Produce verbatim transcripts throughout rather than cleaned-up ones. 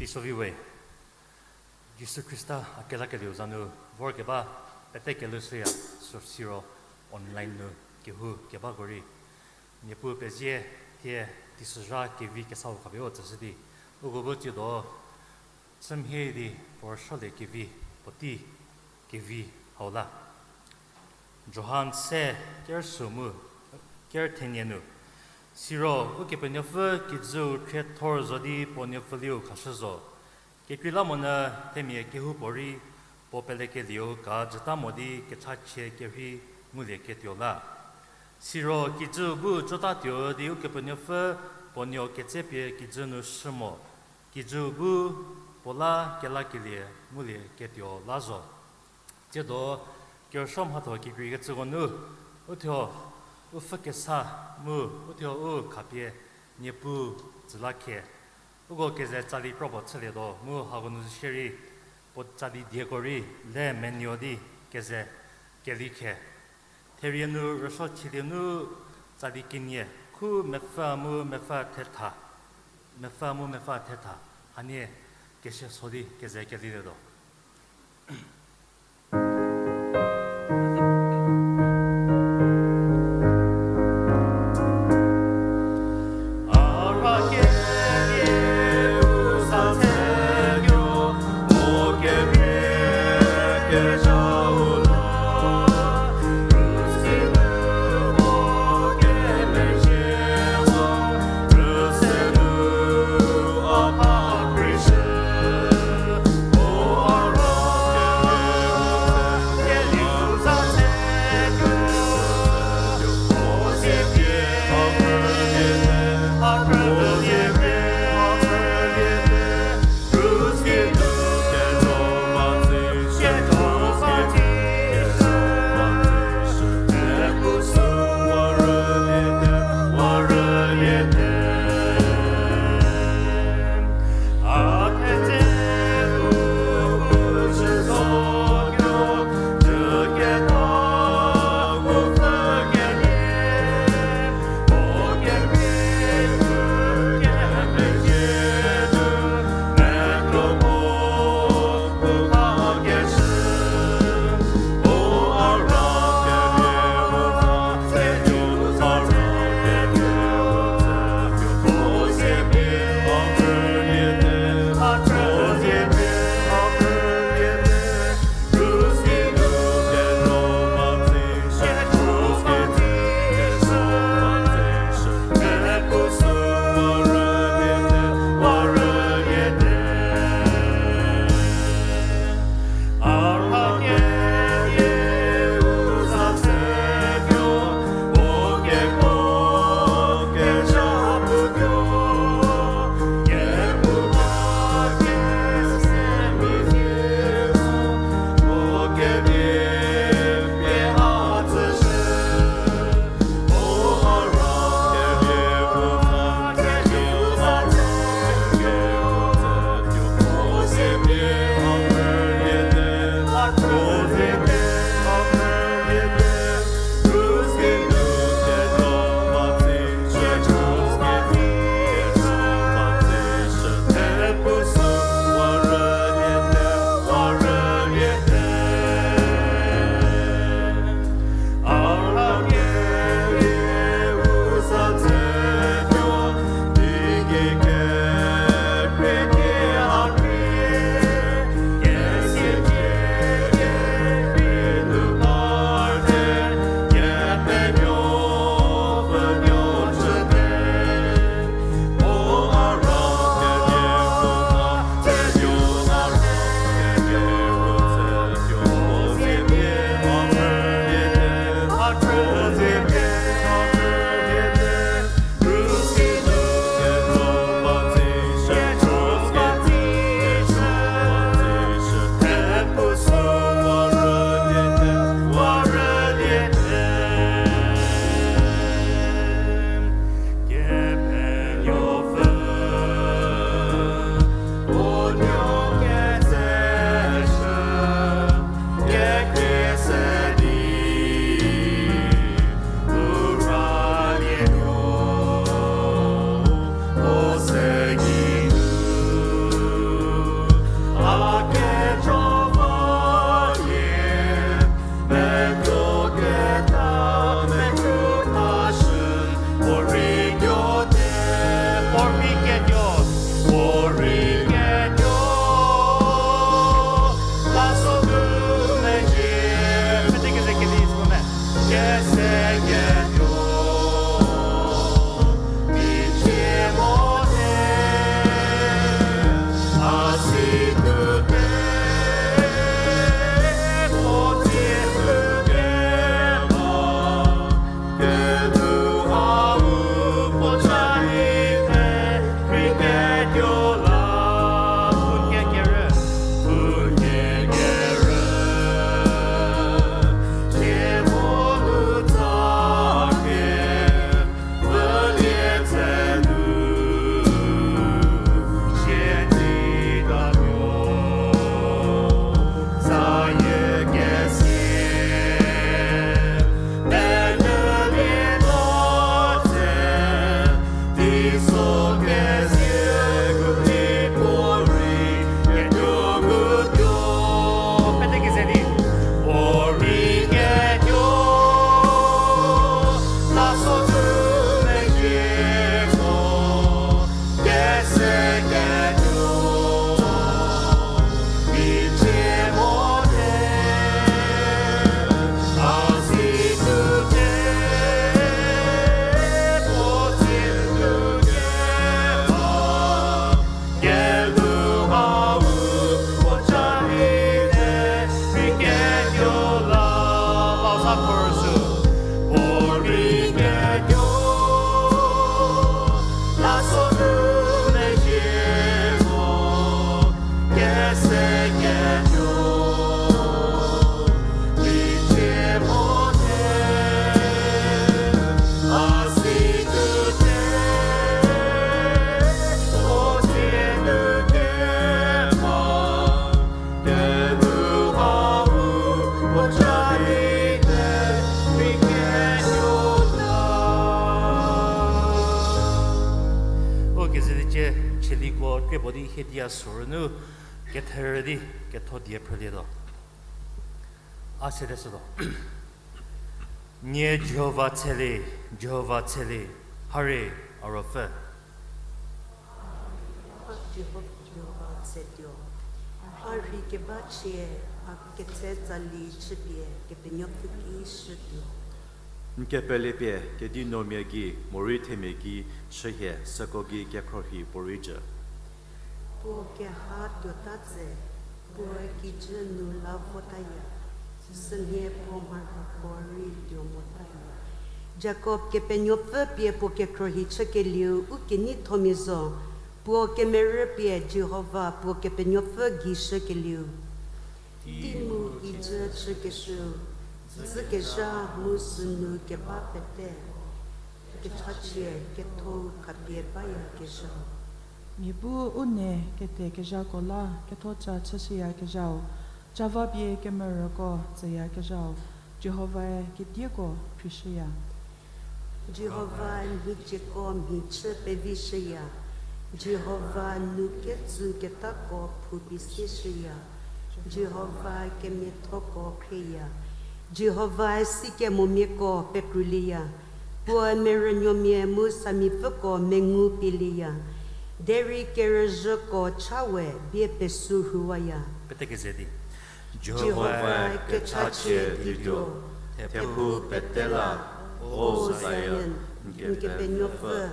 Iso vi we, Jisu Khrista a kelakelieu za nu vorkeba pete kelhou shüya, sü siro online nu kehou kebako rei. Niepuu pezie, thie teisozha kevi kesau khapie u tsüshü di, uko bu tsiedo, chümhie di puo rüsuolie kevi, puotei kevi hau la. Johan se kerüsuo mu, kerü thenie nu. Siro Ukepenuopfü kijüu khriethor zo di puo nuopfüliu khashü zo. Kekreilamonyü themia kehoupuorei puo pelekelieu ka jüta mo di kechachie kerhei ngulieketuo la. Siro kijüu bu jotatuo di Ukepenuopfü puo nuo ketsepie kijü nu shü mo. Kijüu bu puo la kelakelie ngulieketuo la zo. Tsiedo kerüsuo mhatho kekreikecüko nu, uthuo u pfhü kesa mu uthuo u khapie Niepuu tsü la khe. Uko keze tsali kropuo chülietuo mu hako nu zo shierei puo tsali dieko rei le menuo di keze keli khe. Therie nu rüsuo chülie nu tsali kenie khu mepfü mu mepfü thetha, mepfü mu mepfü thetha, hanie keseso di keze kelilietuo. O kezeliecie, cheliko kre puo di hiedia sorü nu ketherü di ketho die phrülietuo. A sedeshütuo. Nie Jihova tshelie, Jihova tshelie, ha rei a ruopfü. A Jihova, Jihova tshetuo. A rhei keba chie, a ketse tsali chüpie Kepenuopfü ki shütuo. N kepelepie kedinuomia gei morei themia gei shühie süko gei kekhruohi puorei jü. Puo keha tuota tse, puoe kijü nu la votaya, sünhie puo mharhüko rei tuo motaya. Jakob Kepenuopfü pie puo kekhruohi chükelieu u keneithomia zo, puo kemerü pie Jihova puo Kepenuopfü gei shükelieu. Tei mu kijü chükeshüu, dzükezha mu sünu keba pete, kechachie ketho-u khapie bayakezhau. Mia bu u ne kete kezhako la kethoca chüshüyakezhau, cava pie kemerüko tsüyakezhau, Jihovae kedieko phrishüya. Jihovae mhicieko mhi chü pevishüya. Jihova nu ketsüketako phou pie sieshüya. Jihova kemiathoko khrieya. Jihovae sikemomiako pekrulieya. Puoe merünuomia mu samipfüko mengu pielieya. Derei kerüzhüko cha we bie pesu rhuwaya. Pete keze di. Jihovae kechachie dituo, thephu pete la, O Zion, n Kepenuopfü,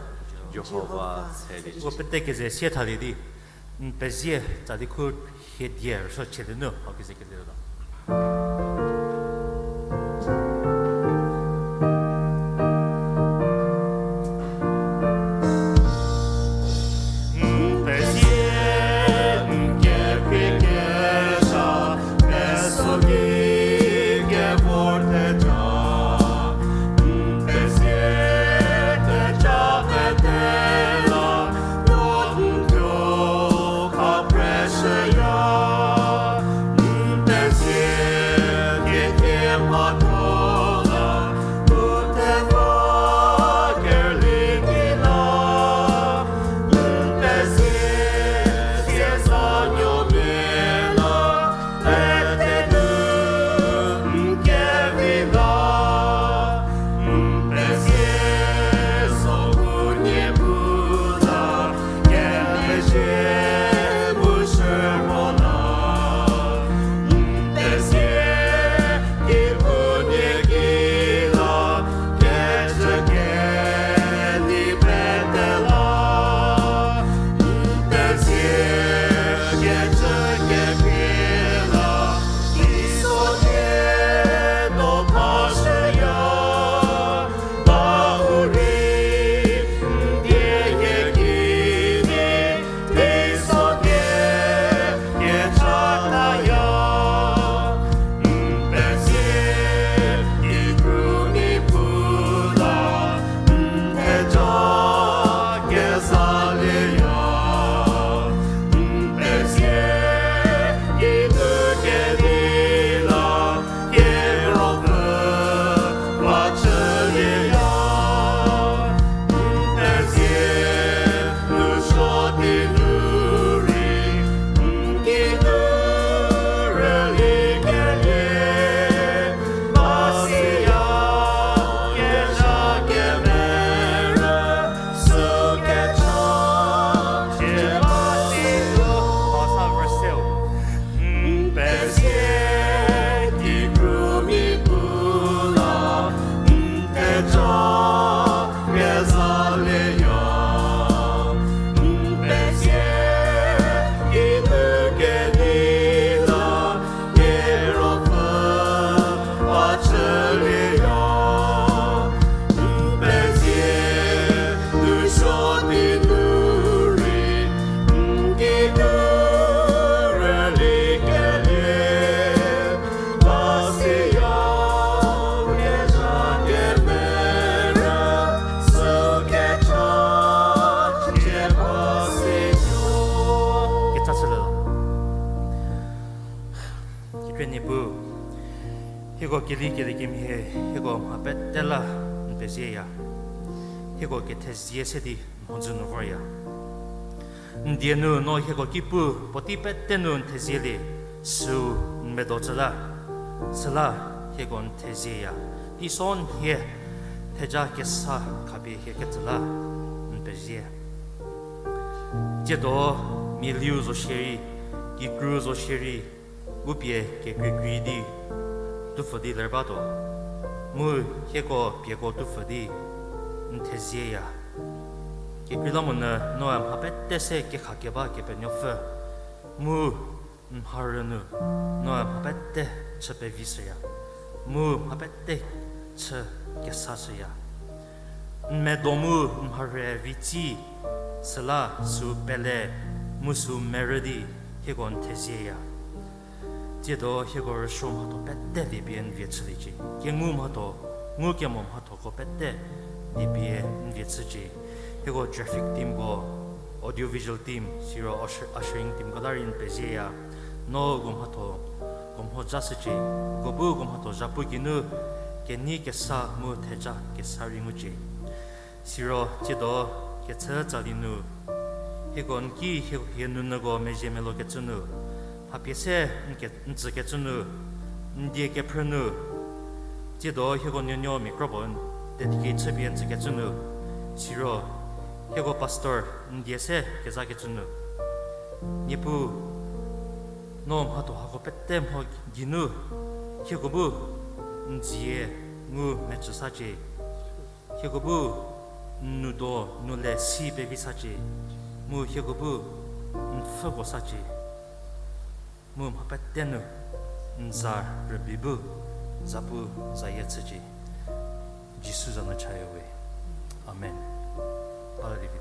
Jihova tshelie. Uko pete keze sie thalie di, n pezie tsali khu hie die rüsuo chie di nu, hau keze keze tuo. Hieko keli keli kemhie, hieko mha pete la n pezieya. Hieko kethezie se di n mhodzü nu vorya. N die nu no hieko ki pu puotei pete nu n thezielie, süu n medo tsü la, süla hieko n thezieya. Teisonhie theja kesa khapie hie ketsü la n pezie. Tsiedo mialiu zo shierei, kikru zo shierei, u pie kekreikrei di tupfü di ler batuo. Mu hieko pieko tupfü di n thezieya. Kekreilamonyü noe mha pete se kekhakeba Kepenuopfü. Mu n mharü nu noe mha pete chü pevi shüya. Mu mha pete chü kesa shüya. N medo mu n mharhü vitsi, süla süu pele mu süu merü di hieko n thezieya. Tsiedo hieko rüsuo mhatho pete liepie n vie chüliecie. Kengu mhatho, ngukemo mhathoko pete liepie n vie chücie. Hieko traffic teamko, audio visual team, siro usher-, ushering teamko la rei n pezieya. No uko mhathoko mho ja shücie, uko bu uko mhatho zhapu geinu kenei kesa mu theja kesa rei ngucie. Siro tsiedo kechü tsali nu, hieko n ki hie, hie nunyüko mezhie melou kecü nu, mha pie se n ke-, n tsü kecü nu, n die kephrü nu, tsiedo hieko nuonuo mia kropuo dedicate chüpie n tsü kecü nu, siro hieko pastor n die se keza kecü nu, Niepuu, no mhatho hako pete mho geinu, hieko bu n dzie ngu mecü sacie. Hieko bu n nou do nu le si pevi sacie, mu hieko bu n pfhüko sacie, mu mha pete nu n za rübei bu zapu zayie chücie. Jisu za nu chaya we. Amen. Hallelujah.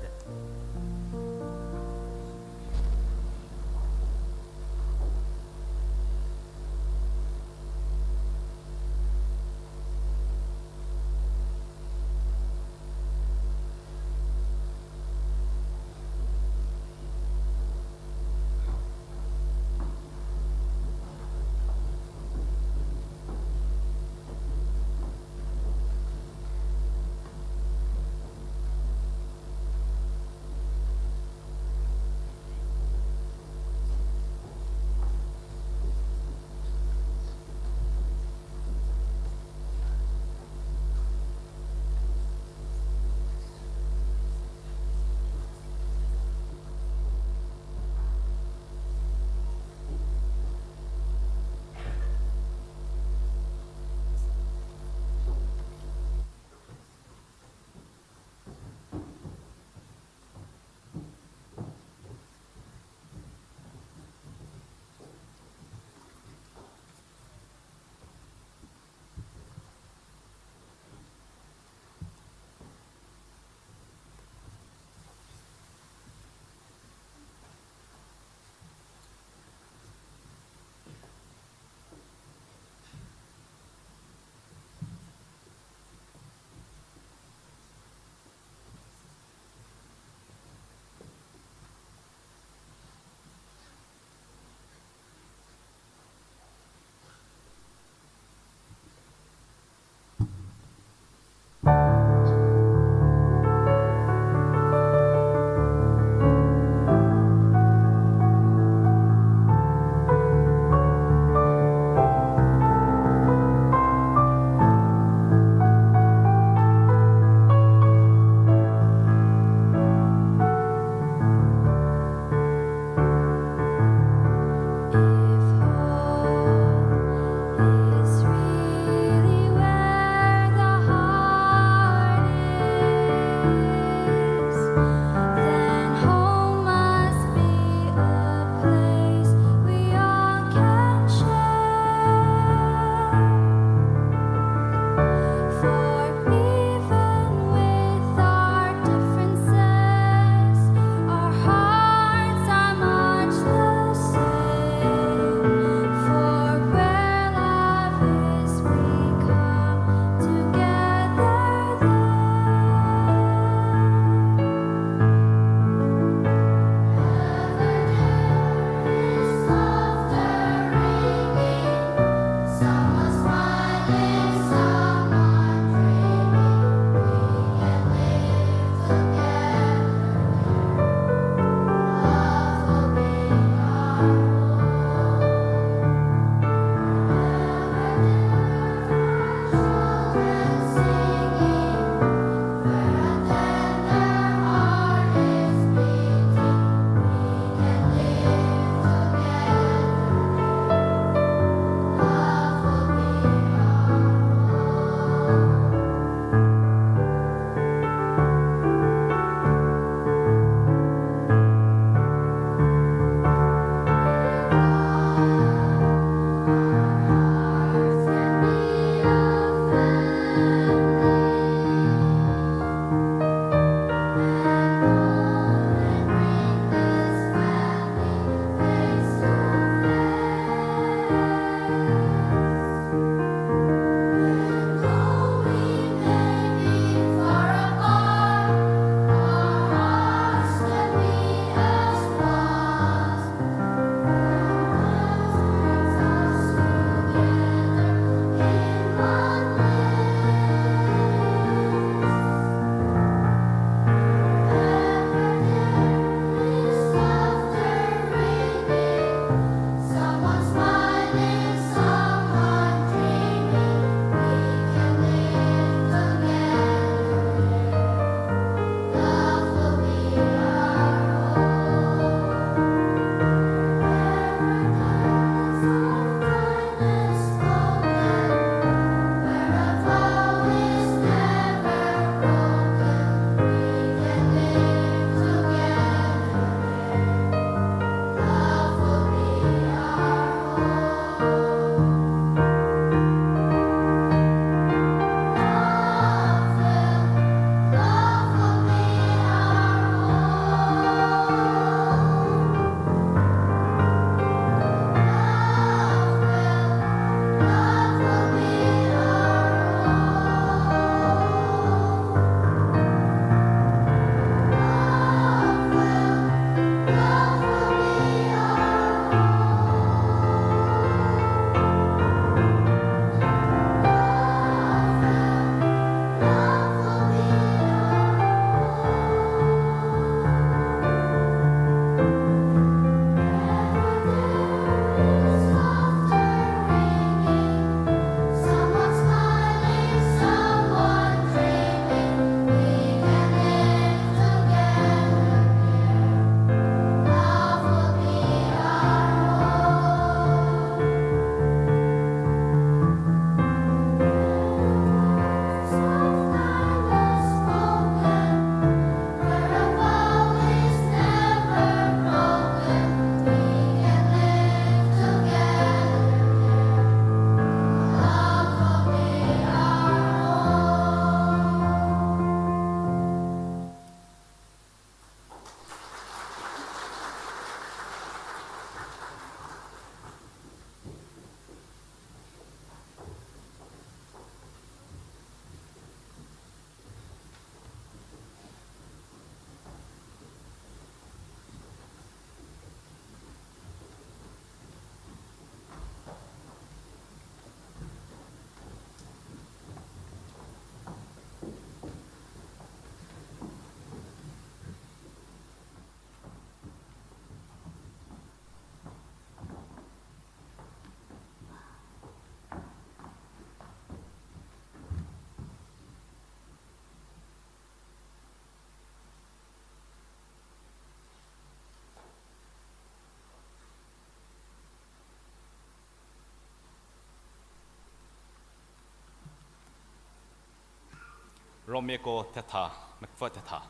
Romiako thetha, mepfü thetha.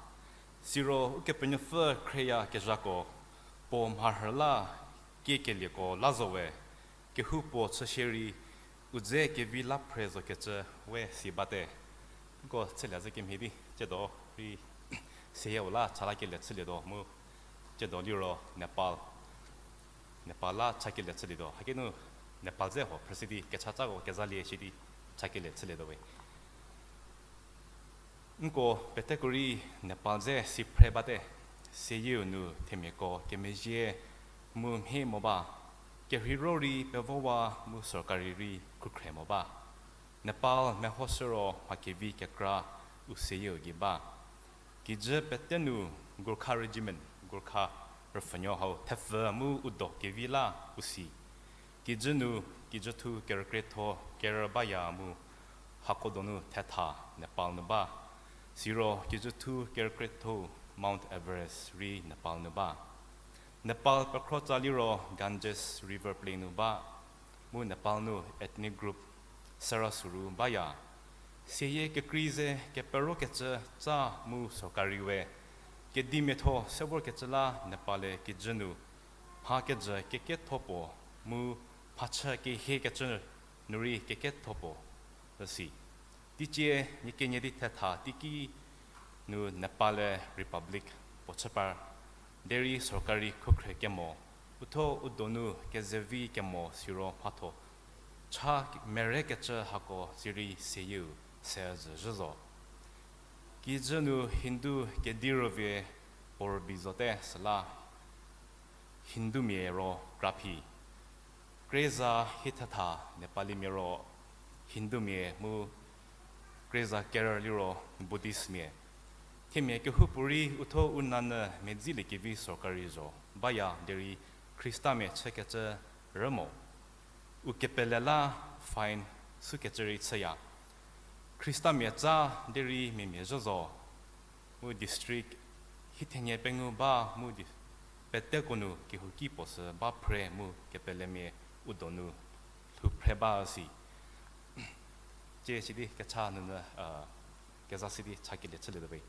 Siro Ukepenuopfü khrieyakezhako, puo mharhü la kiekelieko la zo we, kehoupuo chüshierei, u dze kevi la phre zokecü we si bate. Uko chülie zhü kemhie di, tsiedo rei, seyie u la cha la kelie chülietuo mu, tsiedo liro Nepal. Nepal la cha kelie chülietuo. Hakinu Nepal dze huo phrüshü di, kechacako kezalie shi di, cha kelie chülietuo we. Nko peteko rei Nepal dze si phre bate, seyieu nu themiako kemezhie mu mhie mo ba, kerheiro rei pevowa mu sorkari rei khukhre mo ba. Nepal mehoshü ro mha kevi kekra u seyieu gei ba. Kijü pete nu Gurkha Regiment, Gurkha rüpfhünuo hau thepfü mu u do kevi la u si. Kijü nu, kijüthu kerükrietho kerü baya mu hako donu thetha Nepal nu ba. Siro kijüthu kerükrietho Mount Everest rei Nepal nu ba. Nepal pekhro tsa liro Ganges River Plain nu ba. Mu Nepal nu ethnic group Sara Suru baya. Seyie kekrei ze keperokecü tsa mu sorkari we kedimiatho se vorkecü la Nepal-e kijü nu mha kejü keketho puo mu mhachü kehiekecü nu rei keketho puo üsi. Teicie nie kenie di thetha teiki nu Nepal-e Republic puo chü par, derei sorkari khukhre kemo, uthuo u donu kezevi kemo siro mhatho cha merekecü hako sirei seyieu se zhü zhü zo. Kijü nu Hindu kedi rüvie puo rübei zote süla Hindumia ro kraphi. Kreza hie thetha Nepalimia ro Hindumia mu kreza kerü liro Buddhistmia. Themia kehoupuorei uthuo u nanyü medziliekevi sorkari zho baya derei Khristamia chükecü rü mo. U kepele la fine sükecü rei chüya. Khristamia tsa derei miamia zhü zo. Mu district hie thenie pengou ba mu di, peteko nu kehouki puo sü ba phre mu kepelemia u donu lhou phre ba si. Tsie sidi kecha nunu, keza sidi cha kelie chülietuo we.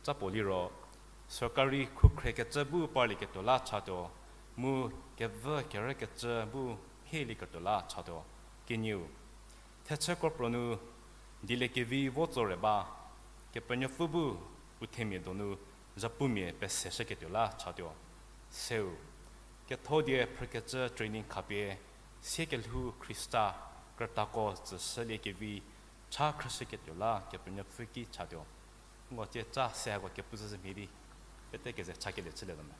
Ca puo liro, sorkari khukhrekecü bu parlieketuo la chatuo, mu kevü kerükecü bu mhielieketuo la chatuo. Kenieu, thechü kro puo nu dieliekevi vo tso re ba, Kepenuopfü bu u themia donu zhapumia peseshüketuo la chatuo. Seu, ketho die phrükecü training khapie, siekelhou Khrista krütako tsüshüliekevi cha khrüshüketuo la Kepenuopfü ki chatuo. Ngo tsie ca se hako kepu zhü zhü mhie di, pete keze cha kelie chülietuo me.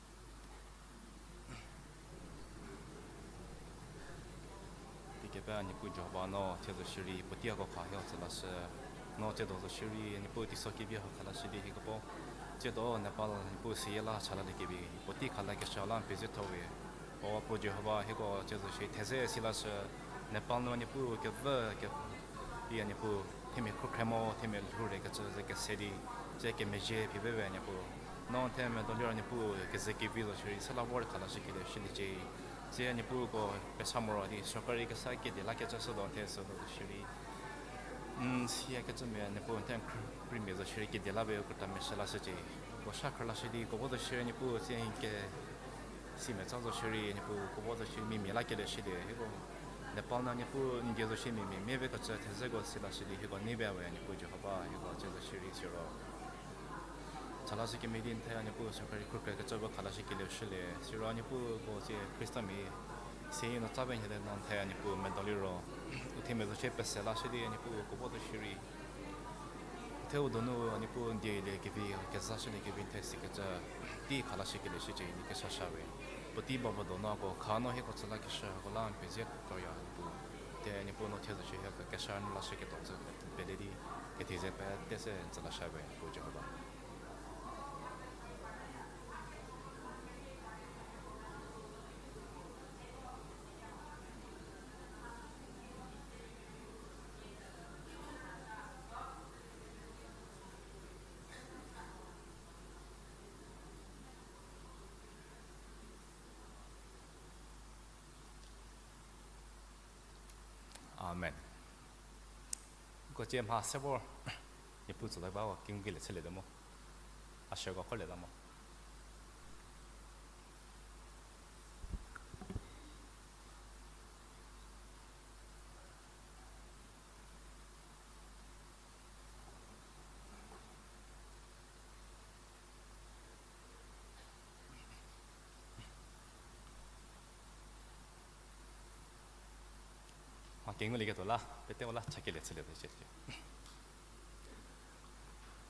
Tikepe a Niepuu Jihova, no thie zo shierei puotei hako kha hie tsü lashü, no tsiedo zo shierei Niepuu teiso kevi hako kha lashü di hieko puo, tsiedo Nepal Niepuu seyie la cha laliekevi puotei kha lakeshü la n pezie tho we. O puo Jihova, hieko tsiedo zo shierei theze si lashü, Nepal nu Niepuu kevü ke, di a Niepuu themia khrükhre mo, themia lhou rekecü ze kese di, tsie kemezhie phi be we Niepuu. No themia do liro Niepuu keze kevi zo shierei se la vor kha lashükelie shüliecie. Tsie Niepuu ko pesa moro di sorkari kesa kedie lakecü südo the südo shierei n siyakecümia Niepuu n the n khrüprimia zo shierei kedie la be u krütamia shü lashücie. Ko sha khrü lashü di ko vo zo shierei Niepuu tsie n ke simia tsa zo shierei Niepuu ko vo zo shierei mimia lakelie shülie hieko. Nepal nu Niepuu n die zo shierei mimia mia vekecü thezeko si lashü di hieko nei ba we Niepuu Jihova, hieko tsie zo shierei siro cha lashü kemhie di n the a Niepuu sorkari khrükhrekecü bu kha lashükelie shülie. Siro a Niepuu ko tsie Khristamia seyie nu tsa be nhie te no n the a Niepuu medo liro u themia zo shie pese lashü di a Niepuu ko vo zo shierei theu donu a Niepuu n dieliekevi kezashüliekevi n the sikecü tei kha lashükelie shücie di kesa sha we. Puotei ba vo donu ko kha no hieko tsü lakeshü hako la n pezie toya Niepuu. Te Niepuu no thie zo shie hieko kesha nu lashüketuo tsü pele di, ketheze pete se n tsü lashü we Niepuu Jihova. Amen. Ko tsie mha se vor Niepuu tsüta ba, a kingu kelie chüliete mo. A share ko kholieta mo. Mha kengulieketuo la, pete-u la cha kelie chülie te shie.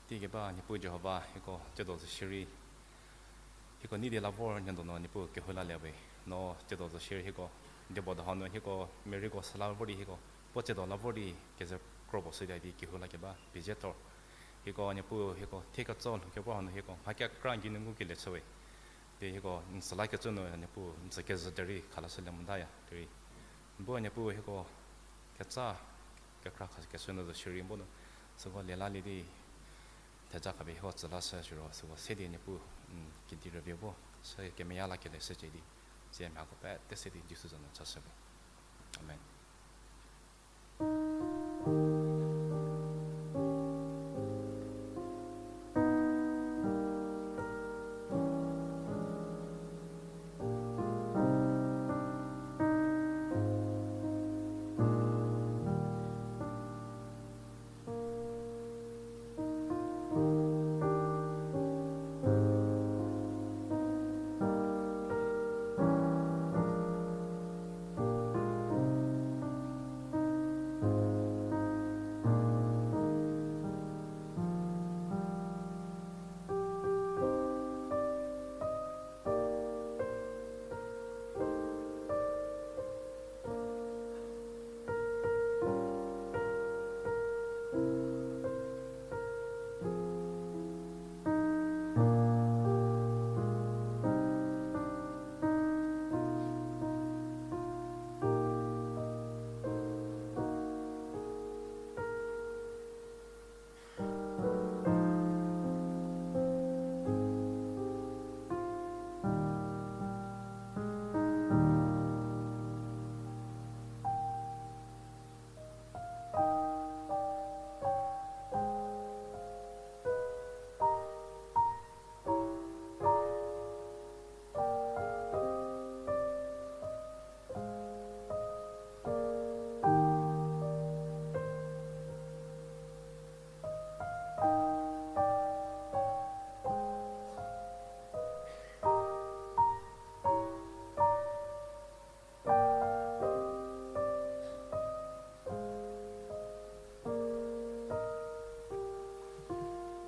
Teigei ba Niepuu Jihova, hieko tsiedo zo shierei, hieko nei di la vor nie donu Niepuu kehou lalie we. No tsiedo zo shierei hieko diebo doha nu hieko meriko süla vor di hieko puo tsiedo la vor di keze kro puo shüdi di kehou lakeba pie zietuo. Hieko Niepuu hieko thie ketso lhou kevor hanu hieko mha kekra n gei nu ngukelie chü we. Di hieko n tsü lakecü nu Niepuu n tsü kezhü derei khalashülie motaya derei. N bu Niepuu hieko ketsa kekra kha kechü nu zo shierei n bu nu süko lie lalie di theja khapie hieko tsü lashü siro süko se di Niepuu, n kedi rüvie bu sü kemeya lakelie shücie di, tsie mhako pete se di Jisu za nu chashü we. Amen.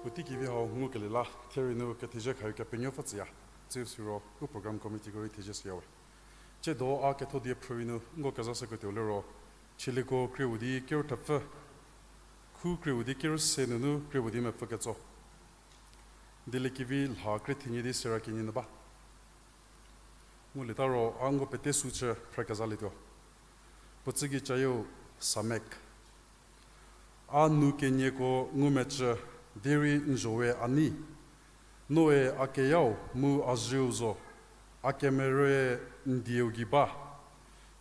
Puotei kevi hau ngukelie la, thie rei nu kethezie khayo Kepenuopfü tsüya, tsiu siro u program committeeko rei thezie shüya we. Tsiedo a ketho die phrü rei nu nko kezashüketuo liro, Chieliko krie-u di kerü thepfü, khu krie-u di kerü se nunu krie-u di mepfü ketso. Dieliekevi lha krie thenie di sera kenie nu ba. Ngulieta ro a nko pete sü chü phrü kezalietuo. Puo tsügei cayeu Samek. A nou kenieko ngumecü, derei n zho we a nei. Noe a keyau mu a zhieu zo, a kemerüe n dieu gei ba.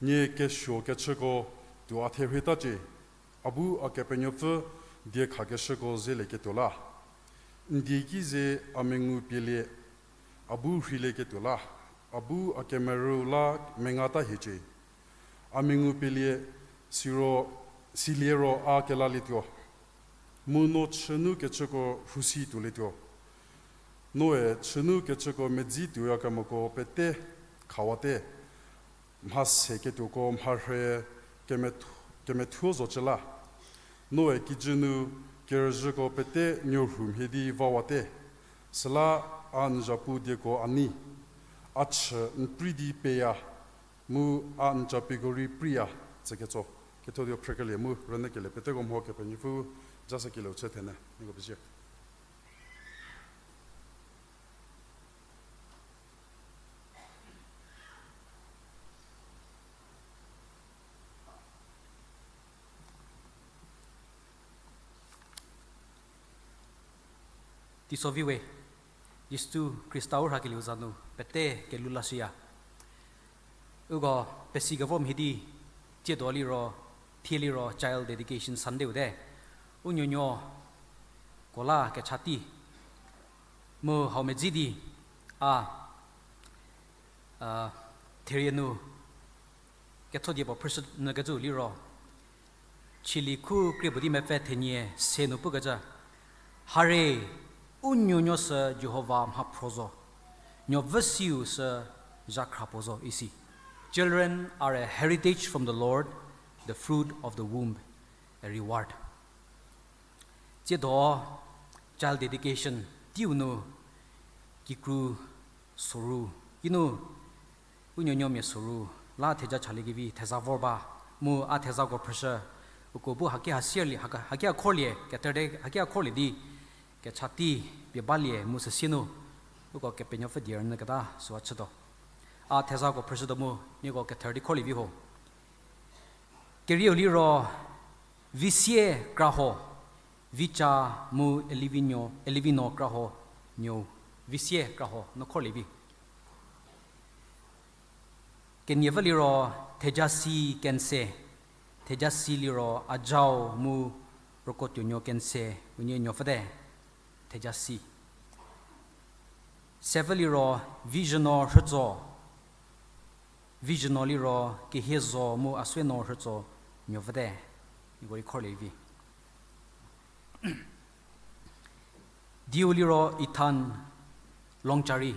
Nie kesuo kechüko tuo a therhie tacie, a bu a Kepenuopfü diekhakeshüko zelieketuo la. N die ki ze a mengu pielie, a bu rheilieketuo la, a bu a kemerüu la mengata hiecie. A mengu pielie, siro, silie ro a kelalietuo. Mu no chünu kechüko rhusi tuolietuo. Noe chünu kechüko medzi tuoyakemoko pete khawate, mha se ketuoko mharhüe kemethuo, kemethuo zocü la. Noe kijü nu kerüzhüko pete nuorhu mhie di vawate. Süla a n zhapu dieko a nei. A chü n prei di peya, mu a n capieko rei preiya, tsüketso. Ketho die phrükelie mu rünyükelie peteko mho Kepenuopfü jashükelieu chü thene, nieko pezie. Teisovi we, Jisu Khrista u rhakelieu za nu pete kelhou lashüya. Uko pesi kevo mhie di, tsiedo liro, thie liro Child Dedication Sunday-u te. U nuonuo ko la kecha tei. Mu hau medzi di, a, a, therie nu kethodie puo phrüshü nyü kecü liro, Chili khu krie puo di mepfü thenie se nu pukecü, hare, u nuonuo sü Jihova mhaphro zo, nuovü siu sü zhakhra puo zo isi. Children are a heritage from the Lord, the fruit of the womb, a reward. Tsiedo child dedication teiu nu kikru soru, kinu u nuonuomia soru la theja chaliekevi theza vor ba, mu a thezako phrüshü, uko bu haki ha sierlie, haki, haki a khorlie, keterde haki a khorlie di, kecha tei pie balie mu süsie nu, uko Kepenuopfü die rünyü keta süu a chütuo. A thezako phrüshütuo mu, nieko kether di khorlie vi ho. Kerieu liro, visie kraho, vica mu elivino, elivino kraho nuou, visie kraho nu khorlie vi. Keniepfü liro, thejasi kense, thejasi liro a jao mu rükotuonuo kense, unie nuopfüte, thejasi. Sepfü liro, vision-o rhütso, vision-o liro kehie zo mu a sue no rhütso nuopfüte, nieko rei khorlie vi. Diu liro Ethan Longchari,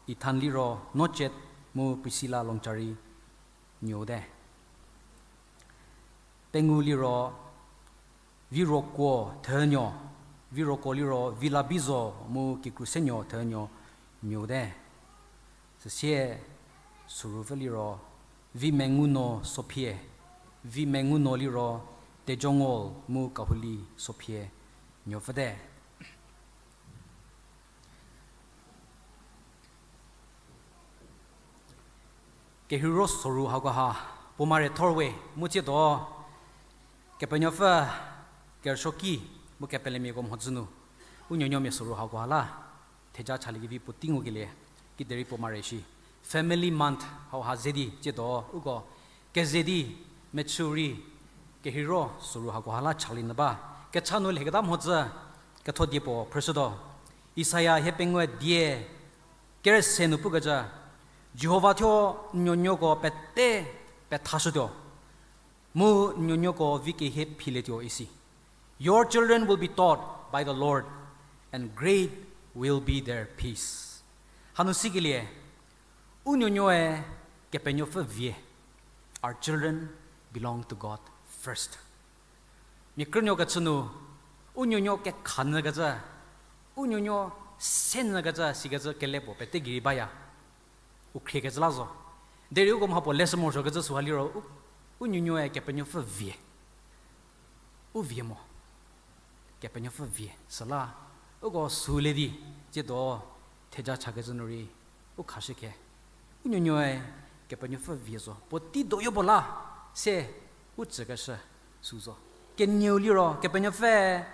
Ethan liro Nocet mu Priscilla Longchari nuote. Pengou liro Viroko Thünuo, Viroko liro Vilabizo mu Kikrusenuo Thünuo nuote. Süsie sürupfü liro Vimenguno Sophie, Vimenguno liro Tejongol mu Kahuli Sophie nuopfüte. Kehiro soru hakoha puo mare thor we mu tsiedo Kepenuopfü kerüsuoki mu kepelemiako mhodzü nu u nuonuomia soru hakoha la theja chaliekevi puotei ngukelie kiderei puo mare shi. Family Month hauha ze di tsiedo uko keze di mechü rei kehiro soru hakoha la chalie nyü ba. Kecha nu lieketa mhodzü kethodie puo phrüshütuo. Isaia hiepengou die kerese nu pukecü, Jihova thuo n nuonuoko pete pethashütuo, mu n nuonuoko vi kehie philietuo isi. Your children will be taught by the Lord, and great will be their peace. Hanu sikelie, u nuonuoe Kepenuopfü vie. Our children belong to God first. Mia krünuo kechü nu, u nuonuo kekha nyükecü, u nuonuo se nyükecü sikecü kele puo pete gei rei baya. U khriekecü la zo. Derei uko mhapuo leshü morosuokecü süha liro, u, u nuonuoe Kepenuopfü vie. U vie mo. Kepenuopfü vie. Süla, uko süu le di, tsiedo, theja chakecü nu rei, u khashükhe. U nuonuoe Kepenuopfü vie zo. Puotei doyo puo la, se, u tsükeshü, süu zo. Kenieu liro, Kepenuopfü,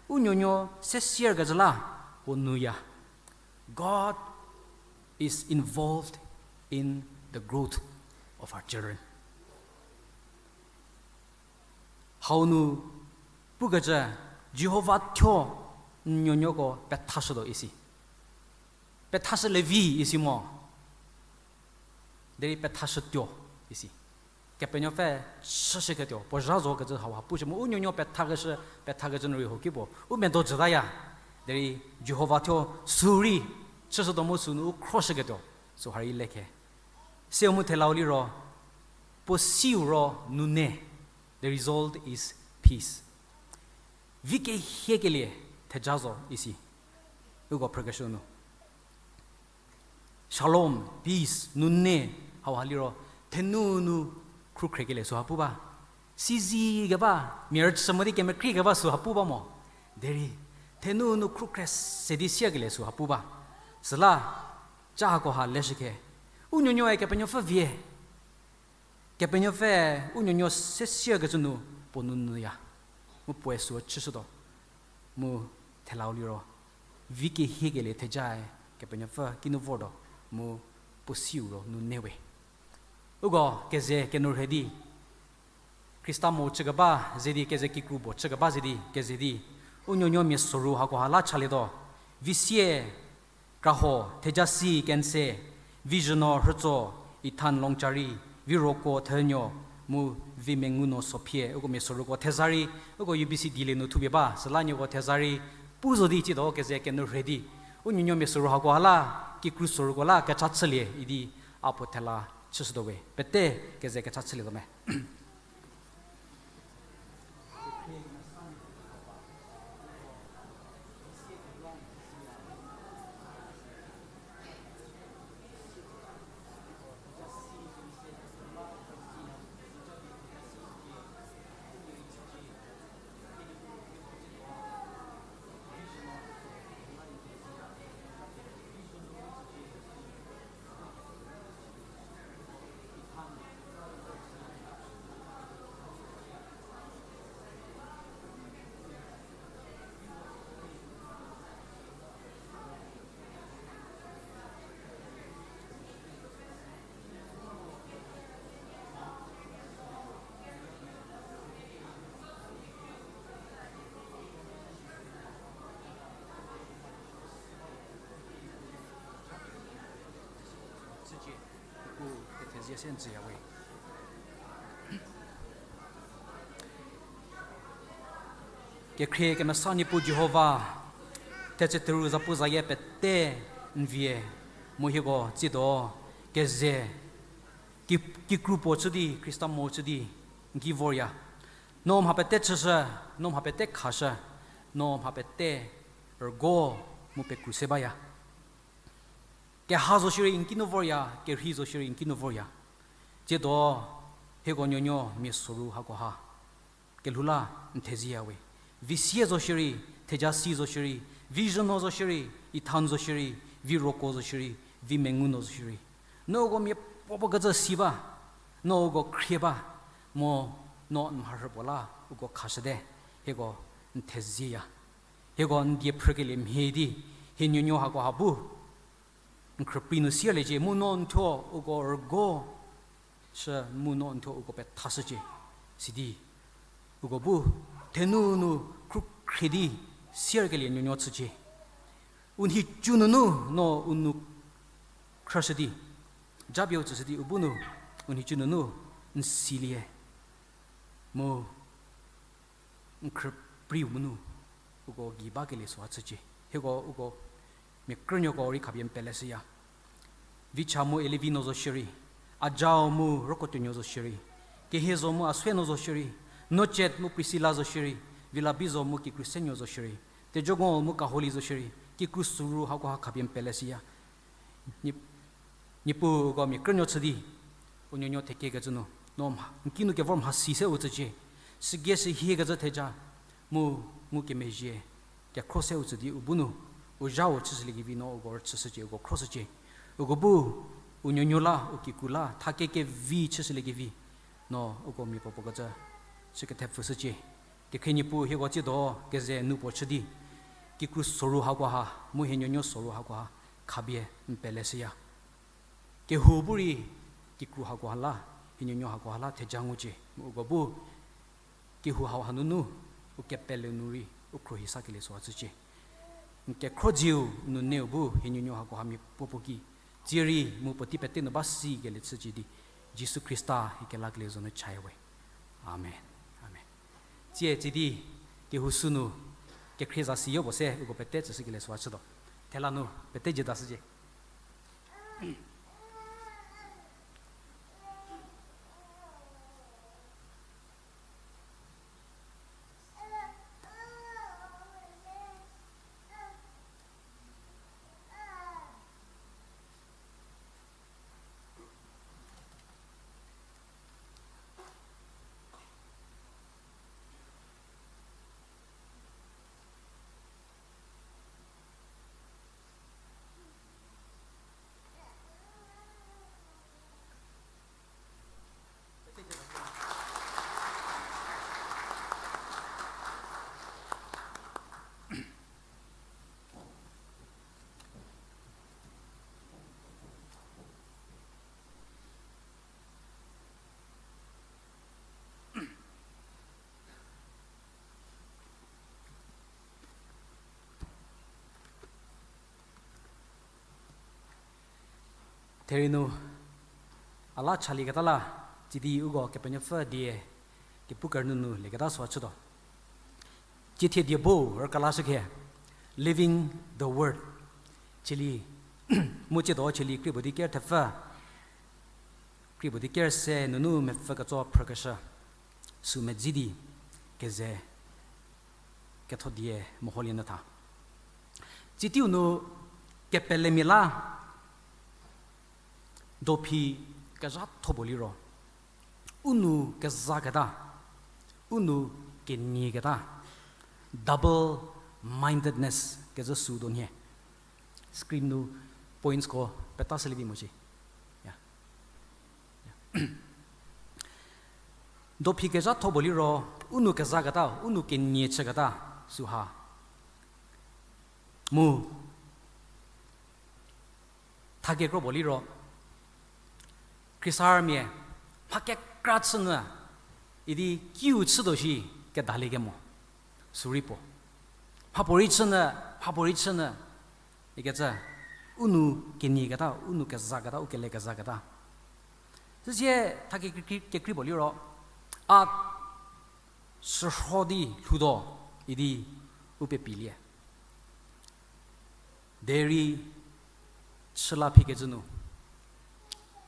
u nuonuo se sierkecü la, puo nuya. God is involved in the growth of our children. Hau nu pukecü Jihova thuo n nuonuoko pethashütuo isi. Pethashülie vi isi mo. Derei pethashütuo isi. Kepenuopfü chüshüketuo puo zha zokecü hauha pushü mu u nuonuo pethakeshü, pethakecü nu rei ho ki puo u medo jütaya. Derei Jihova thuo sü rei chüshütuo mu sünu u khroshüketuo süha rei lekhe. Seu mu thelau liro, puo siu ro nune, the result is peace. Vi kehiekelie theja zo isi. Uko phrükeshü nu Shalom, peace, nune, hauha liro, thenunu khrükhrekelie süha pu ba. Sizi keba, mia rüchü mo di kemekrie keba süha pu ba mo. Derei, thenunu khrükhre se di siakelie süha pu ba. Süla, ca hakoha leshükhe. U nuonuoe Kepenuopfü vie. Kepenuopfü u nuonuo se siakecü nu puo nunyüya. Mu puoe süu chüshütuo. Mu thelau liro, vi kehiekelie thejae Kepenuopfü kinu vortuo, mu puo siu ro nune we. Uko keze kenourhei di, Khrista mo chükeba ze di, keze kikru puo chükeba ze di, keze di, U nuonuo mia soru hakoha la chalietuo. Visie, kraho, thejasi, kense, vizhünuo, rhütso, Ethan, Longchari, viroko, thenuo, mu vimengunuo, sophie, uko mia soruko theza rei, uko U B C dilie nu thupie ba, süla nieko theza rei pu zo di tsiedo keze kenu rhe di, u nuonuo mia soru hakoha la, kikru soruko la kecha chülie idi a puo thela chüshütuo we. Pete keze kecha chülietuo me. Kekhrie kemesa Niepuu Jihova, thetse theru zapu zayie pete n vie, mu hieko tsiedo keze ki-, kikru puo chü di, Khrista mo chü di, n ki vorya. No mha pete chüshü, no mha pete khashü, no mha pete rügo mu pekru se baya. Keha zo shierei n kinu vorya, kerhei zo shierei n kinu vorya. Tsiedo hieko nuonuo mia soru hakoha kelhou la n thezieya we. Visie zo shierei, thejasi zo shierei, vizhünuo zo shierei, Ethan zo shierei, viroko zo shierei, vimengunuo zo shierei, no uko mia puopuo kecü si ba, no uko khrie ba, mo no n mharhü puo la uko khashüte. Hieko n thezieya. Hieko n die phrükelie mhie di, hie nuonuo hakoha bu n khrüprei nu sierliecie, mu no n thuo uko rügo shü, mu no n thuo uko pethashücie. Sidi uko bu thenu nu khrükhrie di sierkelie nuonuo chücie. U nhicu nunu no u nou khrüshü di, japie u tsüshü di u bu nu, u nhicu nunu n silie, mu n khrüprei u monu uko gei bakelie süha chücie. Hieko uko mia krünuoko rei khapie n peleshüya. Vicha mu Elivi nuo zo shierei, Ajao mu Rükotuonuo zo shierei, Kehiezo mu Asuenuo zo shierei, Nocet mu Priscilla zo shierei, Vilabizo mu Kikrusenuo zo shierei, Tejogol mu Kaholi zo shierei, kikru soru hakoha khapie n peleshüya. Niepuu uko mia krünuo chü di, u nuonuo thekiekecü nu, no mha, n kinu kevor mhasi se u tsücie, sügie sühiekecü theja, mu ngukemezhie kekhro se u tsü di u bu nu, u zhau chüshüliekevi no uko rüchüshücie, uko khroshücie. Uko bu u nuonuo la, u kikru la thakie kevi chüshüliekevi no uko mia puopuo kecü chü kethepfüshücie. Kekhrie Niepuu hieko tsiedo keze nu puo chü di, kikru soru hakoha mu hie nuonuo soru hakoha khapie n peleshüya. Kehou bu rei kikru hakoha la, hie nuonuo hakoha la theja ngucie, mu uko bu kehou hau hanunu u kepele nu rei u khruohi sakelie süha chücie. N kekhro dziu nuneu bu hie nuonuo hakoha mia puopuo ki, tsie rei mu puotei pete nu ba sikelie chücie di, Jisu Khrista hie kelakelie zo nu chaya we. Amen. Amen. Tsie tsie di kehou sünu kekhrie zasi yopuo se uko pete tsüshükelie süha chütuo. Thela nu pete dzie dashücie. Therie nu a la chalieketa la, tsidi uko Kepenuopfü die kepu kerünyü nu lieketa süu chütuo. Ciethie die bo rükala shükhe, Living the Word. Cheli, mu tsiedo cheli Krie puo di ker thepfü, Krie puo di ker se nunu mepfü ketso phrükeshü, sü medzi di keze ketho die meholie nyü tha. Tsitiu nu kepelemia la dophi kezhatho puo liro, u nou kezaketa, u nou kenieketa, double mindedness kecü sü do nhie. Screen nu pointsko peta shülie vi mo shi. Dophi kezhatho puo liro, u nou kezaketa, u nou kenie chüketa, süha. Mu, thakekro puo liro, Khristamia, mha kekra chünyü, idi kiu chütuo shi kedalie kemo. Sürei puo. Mhapuorei chünyü, mhapuorei chünyü. Ikecü, u nou kenieketa, u nou kezaketa, u kele kezaketa. Süsie thakekri, kekrei puo liro, a shürho di lhoutuo, idi u pepilie. Derei chüla phikecü nu,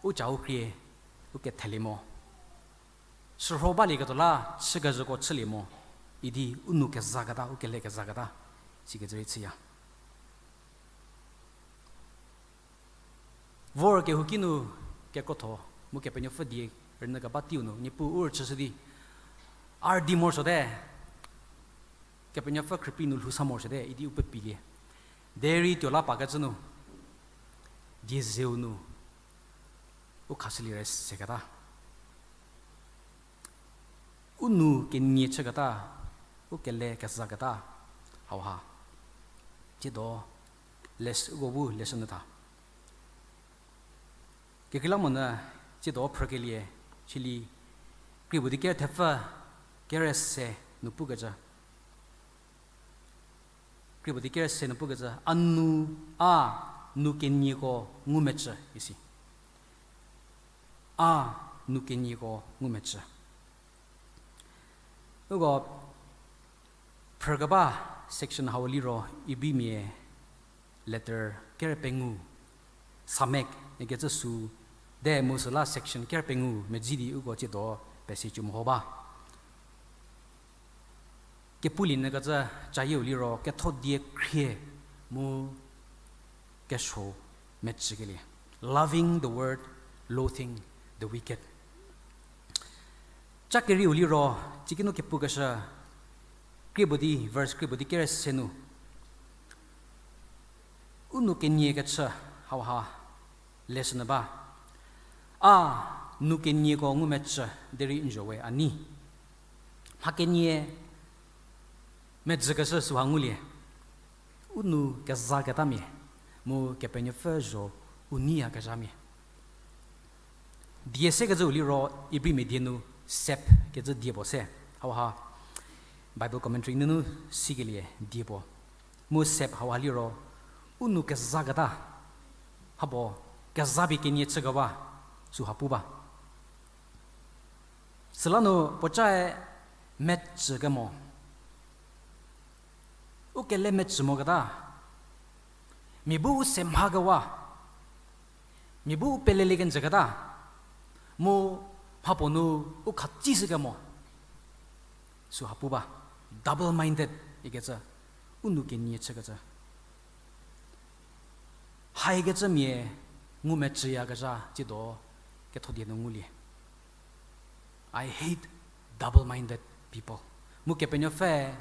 u ca u krie, u kethelie mo. Shürho balieketuo la chükezhüko chülie mo, idi u nou kezaketa, u kele kezaketa, sikecü rei chüya. Vor kehouki nu kekrotho, mu Kepenuopfü die rünyü keba teiu nu, Niepuu u rüchüshü di, a rüdi morosuote, Kepenuopfü khrüpie nu lhou sa morosuote, idi u pepilie. Derei tuo la pakecü nu, diezeu nu, u khashülie re seketa. U nou kenie chüketa, u kele kezaketa, hauha. Tsiedo, les, uko bu lesson nyü tha. Kekreilamonyü, tsiedo phrükelie, chülie, Krie puo di ker thepfü, ker se nu pukecü. Krie puo di ker se nu pukecü, a nou, a nou kenieko ngumecü isi. A nou kenieko ngumecü. Uko phrükeba section hau liro Ibrimia letter ker pengou, Samek ikecü sü, de mu süla section ker pengou medzi di uko tsiedo passage meho ba. Kepulie nyü kecü cayieu liro ketho die khrie mu kesuo mecükelie. Loving the word, loathing the wicked. Ca kerieu liro, tsikinu kepukeshü, krie puo di, verse krie puo di ker se nu. U nou kenie kechü hauha lesson nyü ba. A nou kenieko ngumecü derei n zo we a nei. Mha kenie medzükeshü süha ngulie. U nou kezaketamia, mu Kepenuopfü zho u neiyakezhamia. Die sekecüu liro Ibrimia die nu sep kecü die puo se. Hauha Bible commentary nunu sikelie die puo. Mu sep hauha liro, u nou kezaketa, hapuo kezapie kenie chükewa, süha pu ba. Süla nu puocae mecü kemo. U kele mecü moketa. Mia bu u se mhakewa. Mia bu u pelelie kenjüketa. Mu mhapuo nu u khatsishükemo. Süha pu ba. Double minded ikecü. U nou kenie chükecü. Haikecümia ngumecüyakezha tsiedo kethodie nu ngulie. I hate double-minded people. Mu Kepenuopfü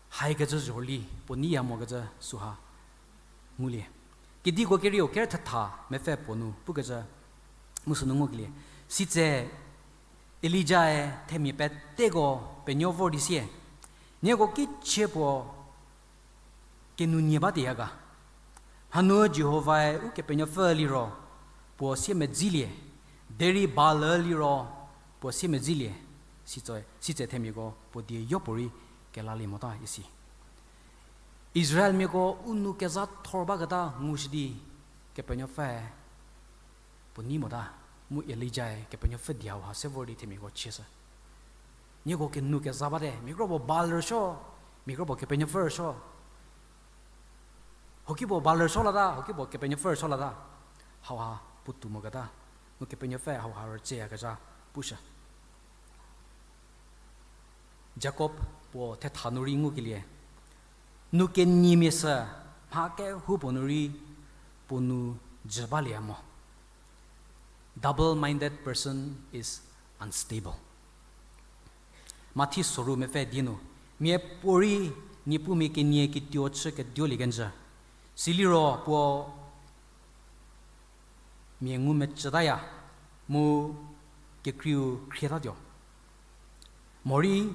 haikecü zhorüli puo neiya mokecü süha ngulie. Kediko kerieu ker thetha mepfü puo nu pukecü mu sünu ngukelie. Sitse Elijae themia peteko penuo vor di sie, nieko kichie puo kenunie ba teya ga? Hanu Jihovae Ukepenuopfü liro puo siemedzilie, derei Baal liro puo siemedzilie, sitse, sitse themiako puo die yopuorei kelalie mota isi. Israelmiako u nou kezha thor baketa ngushü di Kepenuopfü puo nei mota, mu Elijae Kepenuopfü die hauha se vor di themiako chieshü. Nieko kenu keza bate, mia kropuo Baal rüsuo, mia kropuo Kepenuopfü rüsuo. Hokipuo Baal rüsuo lata, hokipuo Kepenuopfü rüsuo lata. Hauha puotou moketa, mu Kepenuopfü hauha rütseyakezha pushü. Jakob puo thetha nu rei ngukelie, nu keniemia sü mha kehoupuo nu rei puo nu jü balieya mo. Double-minded person is unstable. Mathi soru mepfü die nu, miapuorei niepumia kenie kituo chü kediolie kenjü. Siliro puo mia ngumecütaya, mu kekreiu khrietatuo. Morei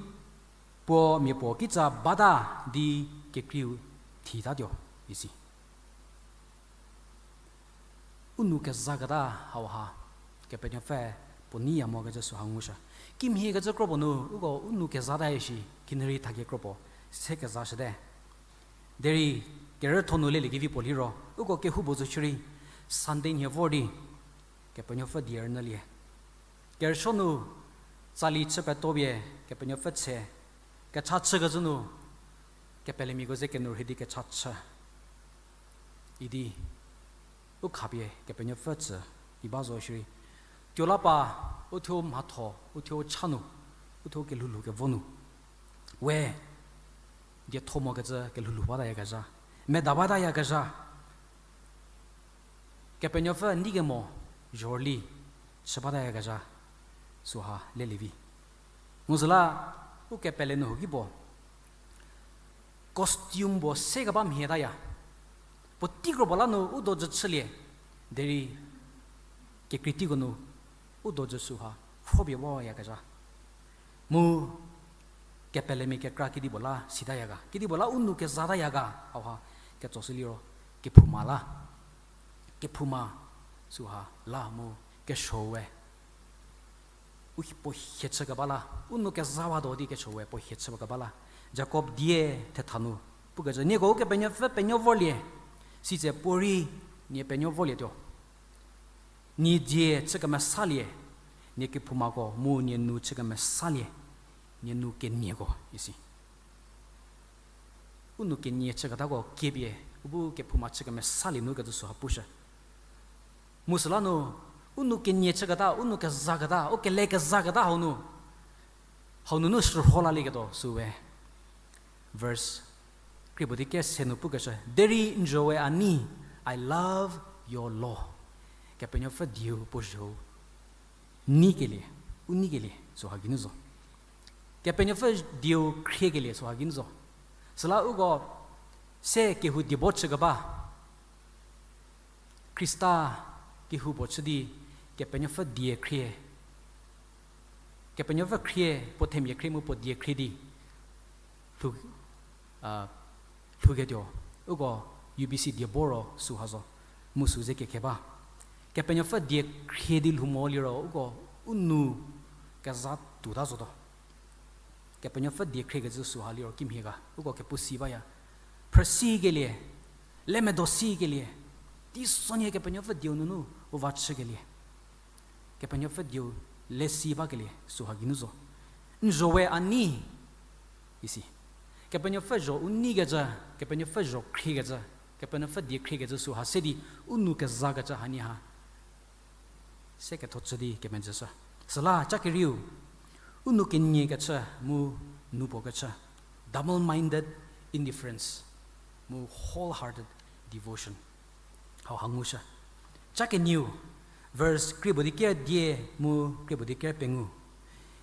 puo mia puo kitsa bata di kekreiu thitatuo, isi. U nou kezaketa hauha, Kepenuopfü puo neiya mokecü süha ngushü. Kimhiekecü kropuo nu, uko u nou kezata shi, kinurei thakie kropuo, se kezashüte. Derei, kerütho nu leliekevi puo liro, uko kehoupuo zo shierei, Sunday nhie vor di, Kepenuopfü die rünyülie. Kerüsuo nu, tsali chü petopie, Kepenuopfü tse, kecha chükecü nu, kepelemiako ze kenu rhei di kecha chü. Idi, u khapie Kepenuopfü tsü, iba zo shierei. Tuolapa, uthuo mhatho, uthuo cha nu, uthuo kelhoulhou kevo nu. We, dietho mokecü kelhoulhou batayakezha. Meda batayakezha. Kepenuopfü neikemo, zhorüli, chü batayakezha. Süha lelievi. Mu süla, u kepele nu huki puo. Costume puo se keba mhietaya. Puotei kropuo la nu u dojü chülie, derei kekreitiko nu u dojü süha, khropie wayakezha. Mu kepelemia kekra kedipuo la sitayaga, kedipuo la u nou kezatayaga, hauha, ketsoshü liro, kephouma la. Kephouma süha la mu kesuo we u puo hie chü keba la, u nou kezawatuo di kesuo we puo hie chü keba la. Jakob die thetha nu pukecü, nieko Ukepenuopfü penuo vorlie, sitse puorei nie penuo vorlietuo. Nie die chü kemesalie, nie kephoumako mu nie nou chü kemesalie, nie nou kenieko isi. U nou kenie chüketako kiepie, u bu kephouma chü kemesalie nu kecü süha pushü. Mu süla nu, u nou kenie chüketa, u nou kezaketa, u kele kezaketa hau nu, hau nunu shürho lalieketuo süwe. Verse krie puo di kese nu pukeshü, derei n jowe a nei, I love your law. Kepenuopfü dieu puo zhüu neikelie, u neikelie süha geinu zo. Kepenuopfü dieu khriekelie süha geinu zo. Süla uko se kehou diebo chükeba, Khrista kehou puo chü di Kepenuopfü die khrie. Kepenuopfü khrie, puo themia khrie mu puo die khrie di lhou, a, lhouketuo. Uko U B C diebo ro süha zo. Mu sü ze kekhe ba. Kepenuopfü die khrie di lhou mo liro, uko u nou keza tuota zotuo. Kepenuopfü die khriekecü süha liro kimhie ga, uko kepu si baya. Phrüsikelie, lemedo sikelie, teisonhie Kepenuopfü dieu nunu u va chükelie. Kepenuopfü dieu lesi bakelie süha geinu zo. N jowe a nei, isi. Kepenuopfü zho u neikecü, Kepenuopfü zho khriekecü, Kepenuopfü die khriekecü süha se di u nou kezakecü hanie ha se ketho chü di kemedzüshü. Süla cha kerieu, u nou kenie kechü mu nou puo kechü, double-minded indifference mu wholehearted devotion. Hauha ngushü. Cha kenieu, verse krie puo di ker die mu krie puo di ker pengou.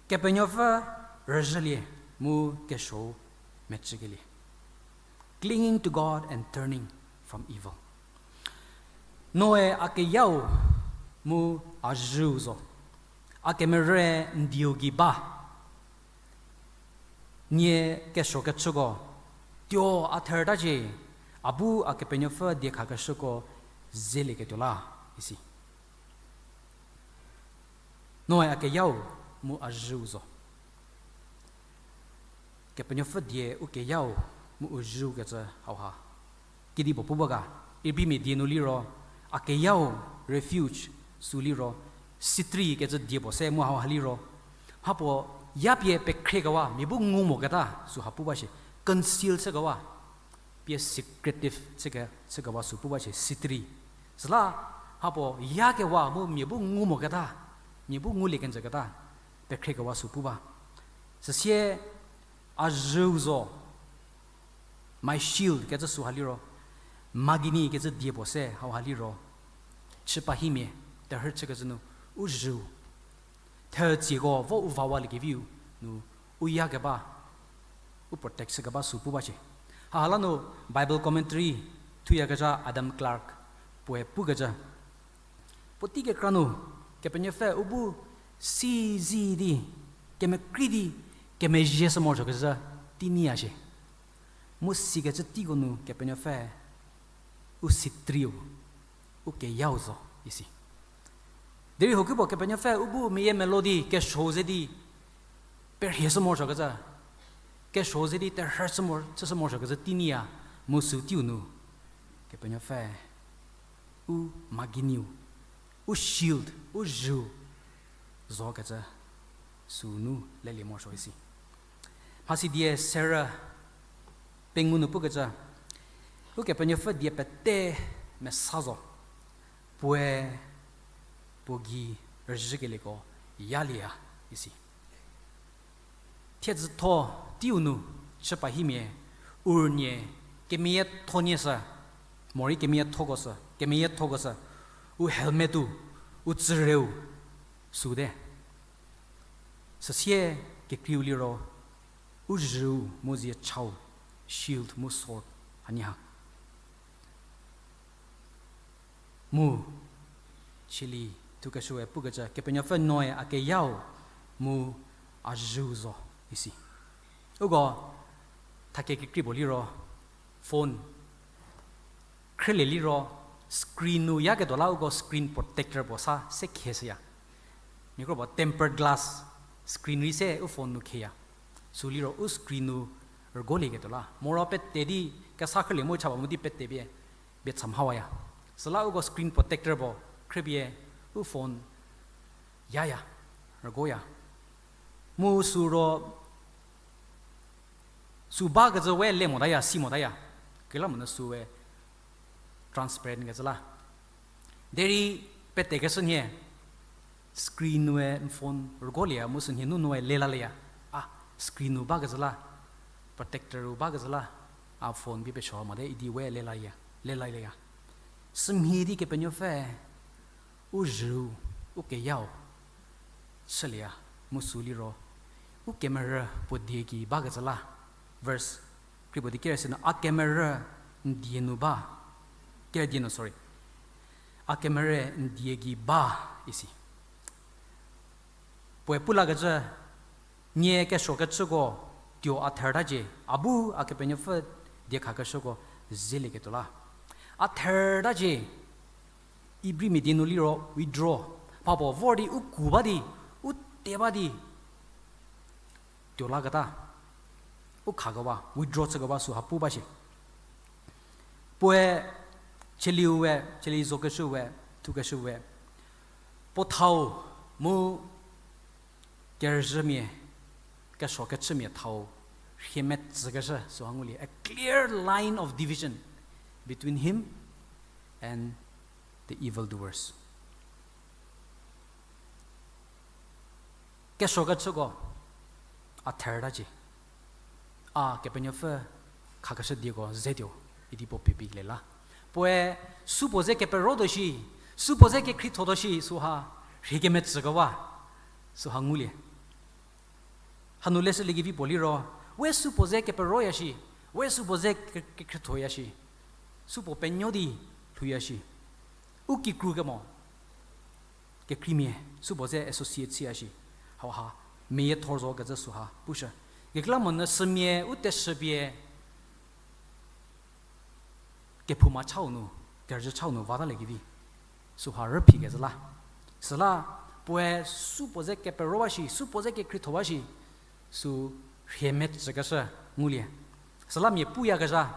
Kepenuopfü rüzhülie mu kesuou mecükelie. Clinging to God and turning from evil. Noe a keyau mu a zhüu zo. A kemerü n dieu gei ba. Nie kesuo kechüko, tuo a thertacie, a bu a Kepenuopfü diekhakeshüko zelieketuo la, isi. Noe a keyau mu a zhüu zo. Kepenuopfü die u keyau mu u zhüu kecü hauha kedipuo pu ba ga, Ibrimia die nu liro, a keyau, refuge, Sü liro, sitri kecü die puo se mu hauha liro, mhapuo yapie pekhrekewa, mia bu ngu moketa, süha pu ba shie, conceal chükewa, pie secretive chüke, chükewa sü pu ba shie, sitri. Süla, mhapuo yakewa mu mia bu ngu moketa, mia bu ngulie kenjüketa, pekhrekewa sü pu ba. Süsie, a zhüu zo, my shield kecü süha liro, magini kecü die puo se hauha liro, chüpahimia, terhü chükecü nu, u zhüu, thetsieko vo u vawa liekeviu nu, u yakeba, u protect chükeba sü pu ba shie. Haha la nu Bible commentary thuyakezha Adam Clarke puoe pukecü, puotei kekra nu, Kepenuopfü u bu si zi di, kemekrei di, kemezhie shü morosuokecü tei nyiya shie. Mu sikecü teiko nu Kepenuopfü u sitriu, u keyau zo, isi. Derei huokipuo Kepenuopfü u bu meyiemeluo di, kesuo ze di, perhie shü morosuokecü, kesuo ze di terhü shü mor-, chüshü morosuokecü tei nyiya, mu sü teiu nu, Kepenuopfü u maginiu, u shield, u zhüu zokecü sünu lelie morosuo isi. Mhasidie serü pengou nu pukecü, Ukepenuopfü die pete mesa zo, puoe puo gei rüzhükelieko yalieya, isi. Thiedzütho teiu nu chüpahimia, u rünie kemeyietho nie shü, morei kemeyiethoko shü, kemeyiethoko shü, u helmet-u, u tsüreu, süte. Süsie kekreiu liro, u zhüu mu zie chau, shield mu sword, hanie ha. Mu, chili thukeshüe pukecü, Kepenuopfü noe a keyau, mu a zhüu zo, isi. Uko, thakie kekrei puo liro, phone, khrülie liro, screen nu yaketuo la uko screen protector puo sa se khieshüya. Mia kropuo tempered glass screen rei se u phone nu khieya. Sü liro u screen nu rügolieketuo la. Moro pete di kesa khrülie mu cha ba mu di pete pie, pie cha mhawaya. Süla uko screen protector puo khrüpie u phone yaya, rügoya. Mu sü ro sü bakecü we le motaya, si motaya. Kekreilamonyü süe transparent kecü la. Derei petekeshü nhie, screen nue phone rügolieya mu sünhie nu nue lelalieya. A, screen nu bakecü la, protector-u bakecü la, a phone pie pesuo mote idi we lelalieya, lelalieya. Sümhie di Kepenuopfü u zhüu, u keyau chülieya, mu sü liro, u kemerü puo die gei bakecü la, verse kreipuo di keresi nu, a kemerü n die nu ba, kere die nu, sorry, a kemerü n die gei ba, isi. Puoe pulakecü, nie kesuokecüko tuo a thertacie, a bu a Kepenuopfü diekhakeshüko zelieketuo la. A thertacie, Ibrimia die nu liro withdraw. Mhapuo vor di u ku ba di, u te ba di, tuo laketa, u khakewa, withdraw chükewa süha pu ba shie. Puoe, cheliu we, cheli zokeshü we, thukeshü we, puo thau mu kerüzhümia, kesuokechümia thau rhie metsükeshü süha ngulie, a clear line of division between him and the evil doers. Kesuokechüko a thertacie, a Kepenuopfü khakeshü dieko zetuo, idi puo pie pie lie la. Puoe supuo ze keperotuo shi, supuo ze kekhriethotuo shi süha rhie kemetsükewa süha ngulie. Hanu leshüliekevi puo liro, we supuo ze keperoya shi, we supuo ze ke-, kekhriethoya shi, supuo penuo di lhouya shi, u kikru kemo, kekreimia, supuo ze associate chüya shi, hauha, meyiethor zo kecü süha pushü. Kekreilamonyü sümia u teshüpie, kephouma chau nu, kerüzhü chau nu vataliekevi süha rüphi kecü la. Süla, puoe supuo ze keperowa shi, supuo ze kekhriethowa shi, sü rhie metsükeshü ngulie. Süla mia puyakezha,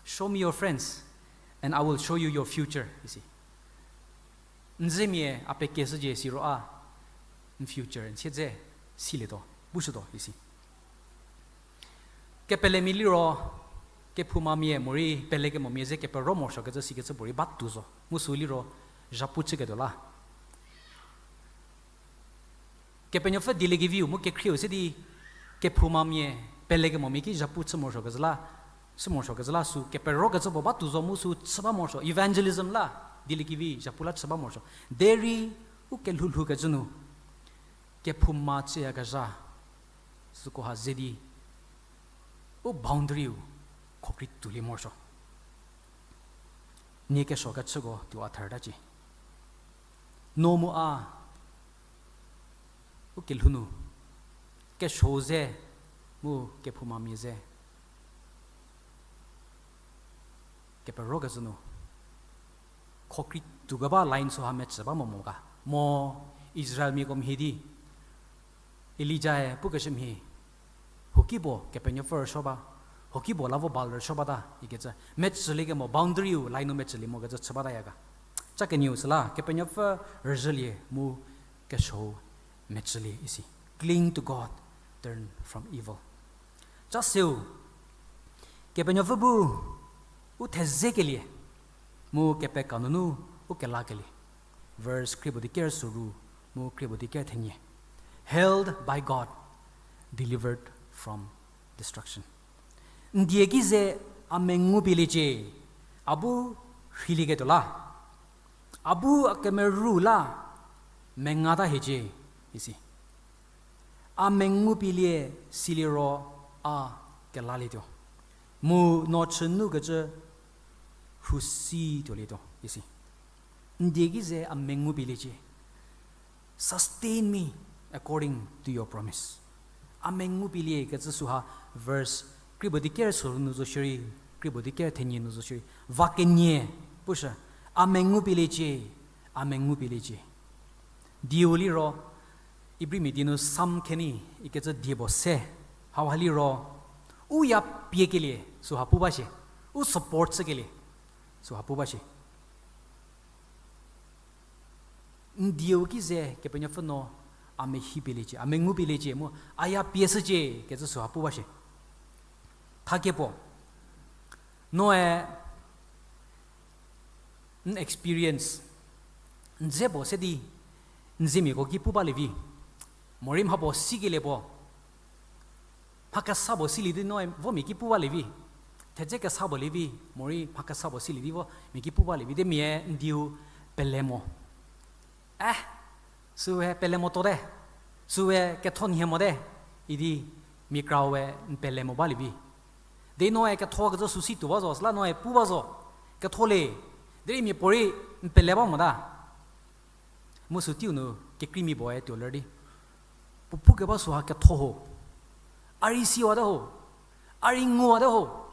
show me your friends, and I will show you your future, isi. N zemia a pekeshücie siro a, n future n siedze silietuo, pushütuo isi. Kepelemia liro, kephoumamia morei pelekemomia ze kepero morosuokecü sikecü puorei batuo zo. Mu sü liro, zhapu chüketuo la. Kepenuopfü dieliekeviu mu kekhrieu se di kephoumamia, pelekemomia ki zhapu chü morosuokecü la, chü morosuokecü la sü keperokecü puo batuo zo mu sü chü ba morosuo, evangelism la, dieliekevi zhapu la chü ba morosuo. Derei u kelhoulhoukecü nu, kephouma chüyakezha, süko ha ze di, u boundary-u khokrei tuolie morosuo. Nie kesuo kechüko tuo a thertacie. No mu a, u kelhou nu, kesuou ze, mu kephoumamia ze, keperokecü nu, khokrei tuokeba line süha mecü ba mo mo ga. Mo Israelmiako mhie di, Elijae pukeshü mhie, huokipuo Kepenuopfü rüsuo ba, huokipuo la vo Baal rüsuo bata ikecü mecüliekemo boundary-u line nu mecülie mokecü chü bataya ga. Cha kenieu süla Kepenuopfü rüzhülie mu kesuou mecülie isi. Cling to God, turn from evil. Cha seu, Kepenuopfü bu u thezekelie, mu kepeka nunu u kelakelie. Verse khriepuo di ker soru, mu khriepuo di ker thenie. Held by God, delivered from destruction. N die ki ze a mengupie liecie, a bu rheilieketuo la, a bu a kemeru la mengata hiecie, isi. A mengupie lie siliro a kelalietuo. Mu no chünukecü rhusi tuolietuo, isi. N die ki ze a mengupie liecie. Sustain me according to your promise. A mengupie liekecü süha verse khriepuo di ker soru nu zo shierei, khriepuo di ker thenie nu zo shierei. Va kenie, pushü, a mengupie liecie, a mengupie liecie. Dieu liro, Ibrimia die nu Psalm kenie ikecü die puo se, hauha liro, u ya piekelie süha pu ba shie, u support chükelie süha pu ba shie. N dieu ki ze Kepenuopfü no a mehipie liecie, a mengupie liecie mu a ya pie shücie kecü süha pu ba shie. Thakie puo, noe n experience, n dze puo se di, n zemiako ki pu balie vi. Morei mha puo sikelie puo, mha kesa puo silie di noe vo mia ki pu balie vi. Thedze kesa puo lie vi, morei mha kesa puo silie di vo mia ki pu balie vi. Di mia n dieu pele mo. Eh, süe pele mote. Süe ketho nhie mote. Idi mia kraue n pele mo balie vi. Di noe ketho kecü sü si tuo ba zo, süla noe pu ba zo. Ketho le. Derei mia puorei n pele ba mota. Mu sü teiu nu kekreimia puoe tuo ler di, puo pukeba süha ketho ho, a rei siwate ho, a rei nguwate ho,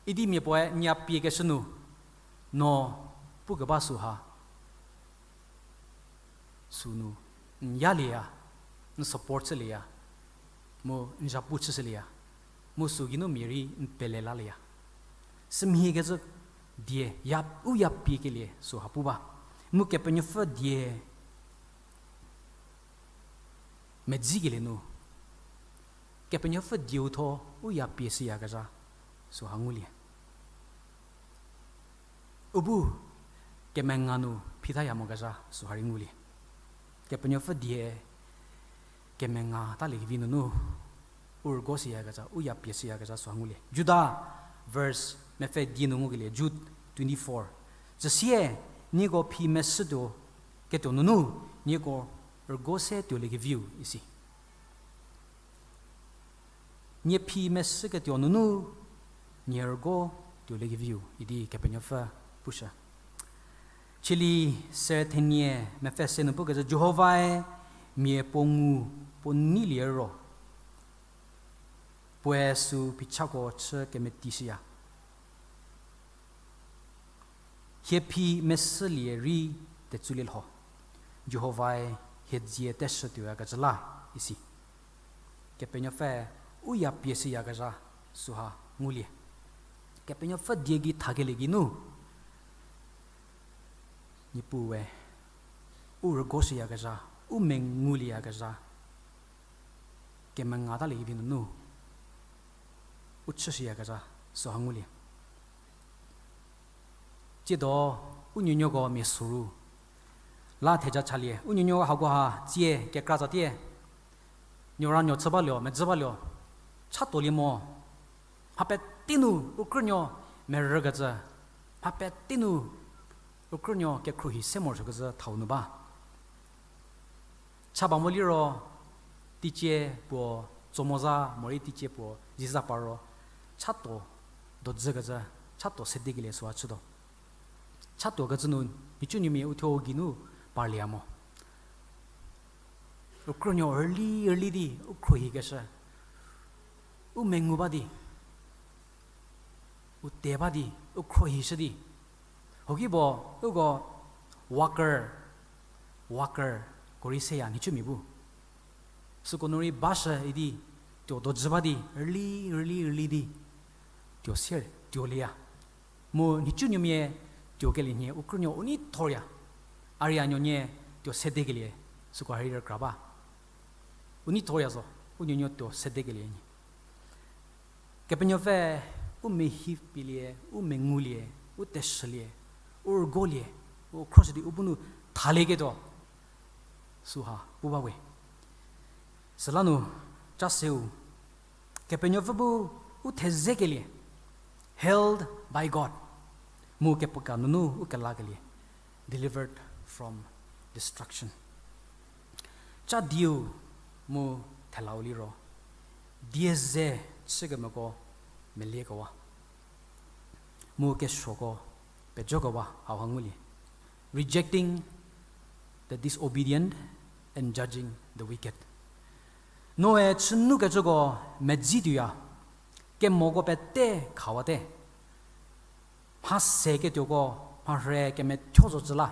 idi mia puoe n ya pie keshü nu, no pukeba süha sünu n yalieya, n support chülieya, mu n zhapu chüshülieya, mu sü geinu mia rei n pele lalieya. Sümhiekecü die, ya, u ya piekelie süha pu ba. Mu Kepenuopfü die medzikelie nu, Kepenuopfü dieu tho u ya pie shüyakezha süha ngulie. U bu kemenga nu phitaya mokezha süha rei ngulie. Kepenuopfü die kemenga taliekevi nunu, u rügo shüyakezha, u ya pie shüyakezha süha ngulie. Juda, verse mepfü die nu ngukelie, Jude twenty-four. Tsüsie, nieko phi meshütuo ketuo nunu, nieko rügo se tuoliekeviu isi. Nie phi meshüketuo nunu, nie rügo tuoliekeviu idi Kepenuopfü pushü. Chili se thenie mepfü se nu pukecü Jihovae mia puo ngu puo neilie ro, puoe sü phichako chü kemeti shüya. Hie phi meshülie rei tetsulie lho, Jihovae hie dzie teshü tuoyakecü la isi. Kepenuopfü u ya pie shüyakezha süha ngulie. Kepenuopfü die gei thakelie geinu, Niepuue u rügoshüyakezha, u mengulieyakezha, kemengatalie vi nunu u chüshüyakezha süha ngulie. Tsiedo u nuonuoko mia soru la theja chalie, u nuonuo hakoha tsie kekra tsatie, nuoranuo chü baluo, medzi baluo, chatuolie mo, mha pete nu u krünuo merükecü, mha pete nu u krünuo kekhruohi se morosuokecü thau nu ba. Cha ba mo liro, teicie puo tso moza morei teicie puo ziza paro, chatuo dojükecü, chatuo sedekelie süha chütuo. Chatuokecü nu, nhicunuomia uthuo u geinu parlieya mo. U krünuo rüli rüli di u khruohikeshü, u mengu ba di, u te ba di, u khruohishü di. Hoki puo, uko worker, workerko rei seya nhicumia bu. Süko nu rei bashü idi, tuo dojü ba di, rüli, rüli, rüli di, tuo sier, tuolieya. Mu nhicunuomia tuokelie nhie u krünuo u nei thorya. A rei a nuonie tuo sedekelie, süko ha rei rükra ba. U nei thorya zo, u nuonuo tuo sedekelie nyi. Kepenuopfü u mehipielie, u mengulie, u teshülie, u rügolie, u khroshü di u bu nu thalieketuo süha pu ba we. Süla nu, ca seu, Kepenuopfü bu u thezekelie, held by God, mu kepeka nunu u kelakelie, delivered from destruction. Ca dieu mu thelau liro, die ze chükemoko meliekewa, mu kesuoko pejokewa hauha ngulie. Rejecting the disobedient and judging the wicked. Noe chünukecüko medzi tuoya, kemoko pete khawate. Mha se ketuoko mharhü kemethuo zo cü la.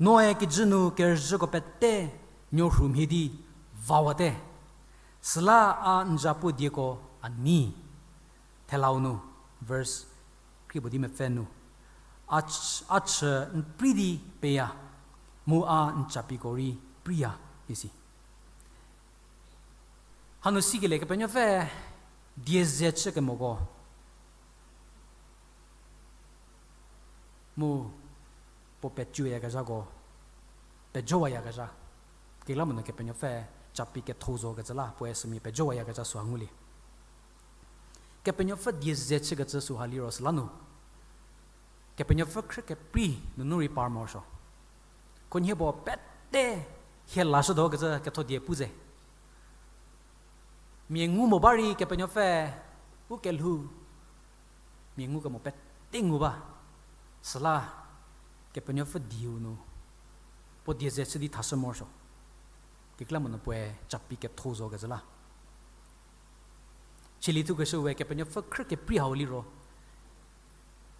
Noe kijü nu kerüzhüko pete nuorhu mhie di vawate. Süla a n zapu dieko a nei. Thelau nu, verse kri puo di mepfü nu, a ch-, a chü n prei di peya, mu a n capiko rei preiya, isi. Hanu sikelie Kepenuopfü die ze chükemoko mu puo pejowayakezhako, pejowayakezha. Kekreilamonyü Kepenuopfü capi ketho zokecü la, puoe sümia pejowayakezha süha ngulie. Kepenuopfü die ze chükecü süha liro süla nu, Kepenuopfü khrü keprei nunu rei par morosuo. Khunhie puo pete hie lashütuokecü ketho die pu ze. Mia ngu mo ba rei Kepenuopfü u kelhou, mia ngukemo pete ngu ba. Süla Kepenuopfü dieu nu puo die ze chü di thashü morosuo. Kekreilamonyü puoe capi ketho zokecü la. Chülie thukeshü we Kepenuopfü khrü keprei hau liro,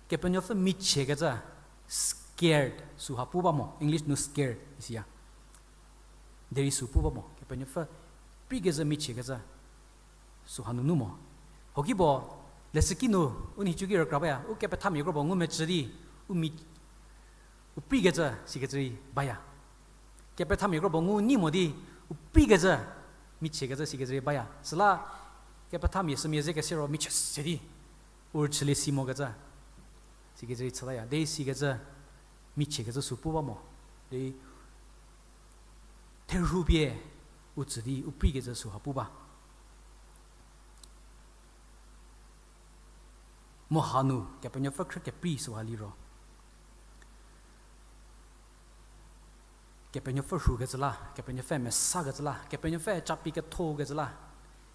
Kepenuopfü michiekecü, scared süha pu ba mo, English nu scared isiya. Derei sü pu ba mo, Kepenuopfü preikezhü michiekecü süha nunu mo. Hoki puo, leshüki nu, u nhicu ki rükra baya, u kepethamia kro puo ngumecü di, u mi u preikezhü sikecü rei baya. Kepethamia kro puo ngu nei mo di, u preikezhü, michiekecü sikecü rei baya. Süla kepethamia sümia ze kese ro michie se di, u rüchülie si mokecü sikecü rei chütaya. Derei sikecü, michiekecü sü pu ba mo. Derei therhu pie u tsü di u preikezhü süha pu ba. Mu hanu Kepenuopfü khrü keprei süha liro, Kepenuopfü rhukecü la, Kepenuopfü mesakecü la, Kepenuopfü capi kethokecü la,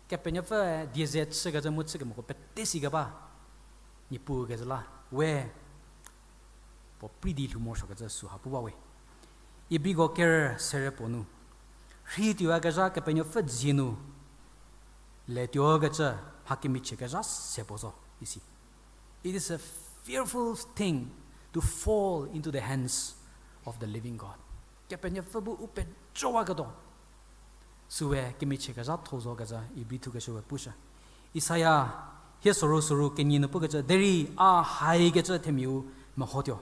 Kepenuopfü die ze chükecü mu chükemoko pete sikeba, Niepuu kecü la, we puo prei di lhou morosuokecü süha pu ba we. Ibriko kerü sere puo nu, rhei tuoyakezha Kepenuopfü dzie nu le tuokecü mha kemichiekezha se puo zo isi. It is a fearful thing to fall into the hands of the living God. Kepenuopfü bu u pejowaketuo süe kemichiekezhatho zokecü Ibri thukeshü we pushü. Isaia hie soru soru kenie nu pukecü, derei a haikecü themiau mehotuo.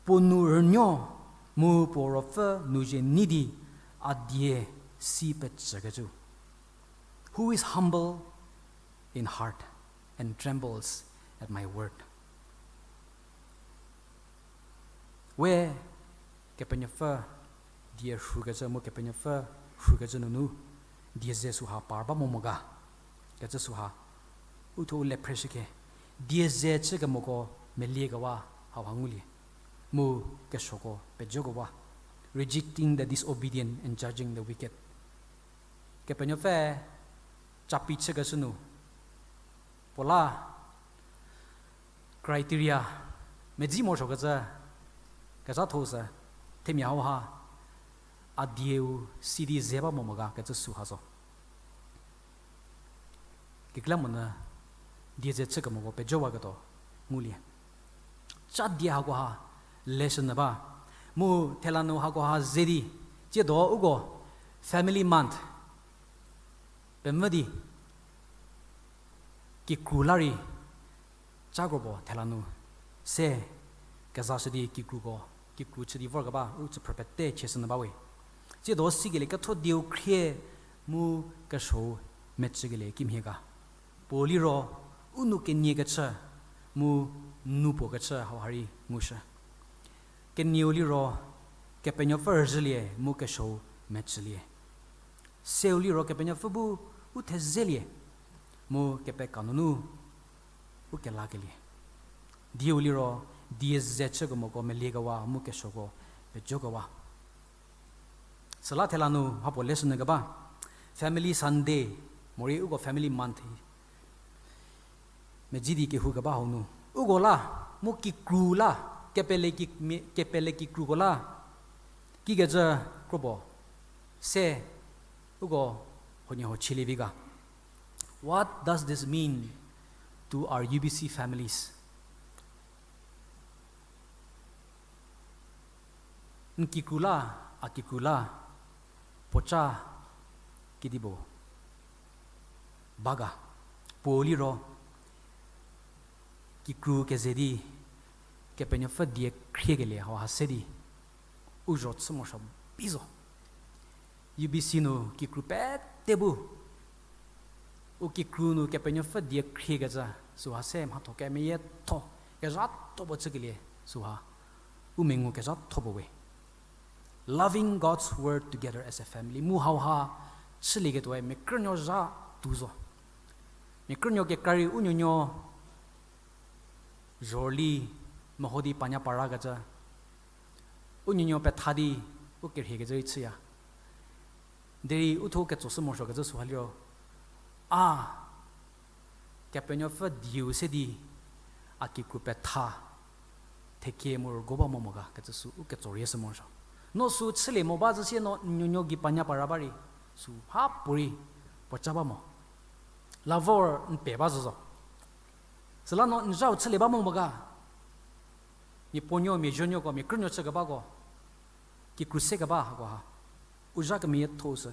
Puo nou rünuo Mu puo ruopfü nu zhie nei di a die si pecükecü. Who is humble in heart and trembles at my word. We Kepenuopfü die rhukecü mu Kepenuopfü rhukecü nunu die ze süha par ba mo mo ga kecü süha uthuo u le phreshükhe, die ze chükemoko meliekewa hauha ngulie. Mu kesuoko pejokewa, rejecting the disobedient and judging the wicked. Kepenuopfü capi chükeshü nu puo la criteria medzi morosuokecü kezhatho sü themia hauha a dieu si di ze ba mo mo ga kecü süha zo. Kekreilamonyü die ze chükemoko pejowaketuo ngulie. Cha die hakoha leshünyü ba. Mu thela nu hakoha ze di, tsiedo uko family month pemvü di kikru la rei ca kropuo thela nu se kezashü di kikruko, kikru chü di vorkeba u tsüphrü pete chieshünyü ba we. Tsiedo sikelie ketho dieu khrie mu kesuou mechükelie kimhie ga. Puo liro u nou kenie kechü mu nou puo kechü hauha rei ngushü. Kenieu liro Kepenuopfü rüzhülie mu kesuou mechülie. Seu liro Kepenuopfü bu u thezelie mu kepeka nunu u kelakelie. Dieu liro die ze chükemoko meliekewa mu kesuoko pejokewa. Süla thela nu mhapuo leshünyü keba family Sunday, morei uko family month hi medzi di kehoukeba hau nu uko la, mu kikru la, kepele ki- mia- kepele kikruko la kikecü kropuo se uko huoniehuo chielie vi ga. What does this mean to our U B C families? N kikru la, a kikru la, puoca kidipuo ba ga. Puo liro kikru keze di Kepenuopfü die khriekelie hauha se di u zho chü morosuo bi zo. U B C nu kikru pete bu u kikru nu Kepenuopfü die khriekecü süha se mhatho kemeyietho kezhatho puo chükelie süha u mengu kezhatho puo we. Loving God's word together as a family mu hauha chülieketuoe miakrünuo zha tuo zo. Miakrünuo kekra rei u nuonuo zhorüli meho di panya parakecü, u nuonuo petha di u kerhiekecü rei chüya. Derei uthuo ketsoshü morosuokecü süha liro, a Kepenuopfü dieu se di a kikru petha thekie mu rügo ba mo mo ga kecü sü u ketso rieshü morosuo. No sü chülie mo ba zhü sie no n nuonuo gei panya para ba rei sü hapuorei puoca ba mo. La vor n pe ba zhü zo. Süla no n zhau chülie ba mo mo ga. Mia puonuo, mia zuonuoko, mia krünuo chükebako kikru se keba hakoha u zha kemeyietho sü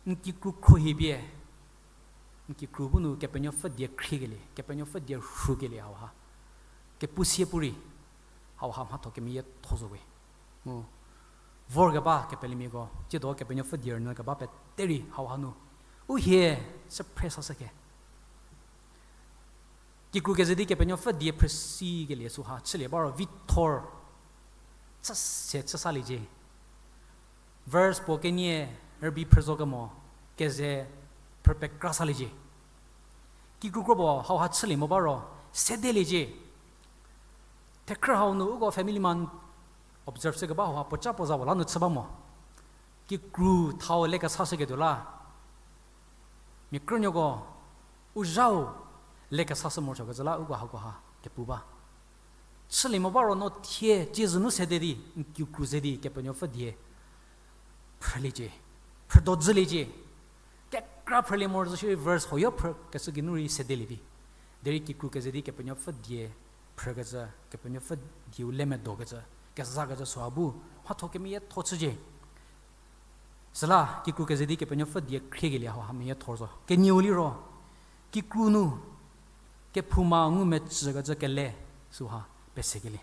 n kikru khruohi pie n kikru bu nu Kepenuopfü die khriekelie, Kepenuopfü die rhukelie hauha kepu sie pu rei hauha mhatho kemeyietho zo we. Mu vorkeba kepelemiako tsiedo Kepenuopfü die rünyü keba pete rei hauha nu u hie süphre sashüke. Kikru keze di Kepenuopfü die phrüsikelie süha chülie ba ro Vithor chüse chü saliecie. Verse puo kenie rübei phrü zo kemo keze phrü pekra saliecie. Kikru kro puo hauha chülie mo ba ro sedeliecie. Thekhrü hau nu uko family month observe chükeba hauha puoca puo za puo la nu chü ba mo. Kikru thau le kesashüketuo la mia krünuoko u zhau le kesashü morosuokecü la uko hakoha kepu ba. Chülie mo ba ro no thie tsiezü nu sede di n kikru ze di Kepenuopfü die phrüliecie, phrüdo dzüliecie. Kekra phrülie morosuo shierei verse huoyo phrü kecü geinu rei sedelie vi. Derei kikru keze di Kepenuopfü die phrükecü, Kepenuopfü dieu le medokecü, kezakecü süha bu mhatho kemeyietho chücie. Süla kikru keze di Kepenuopfü die khriekelie hauha meyiethor zo. Kenieu liro kikru nu kephouma ngumecükecü kele süha pesekelie.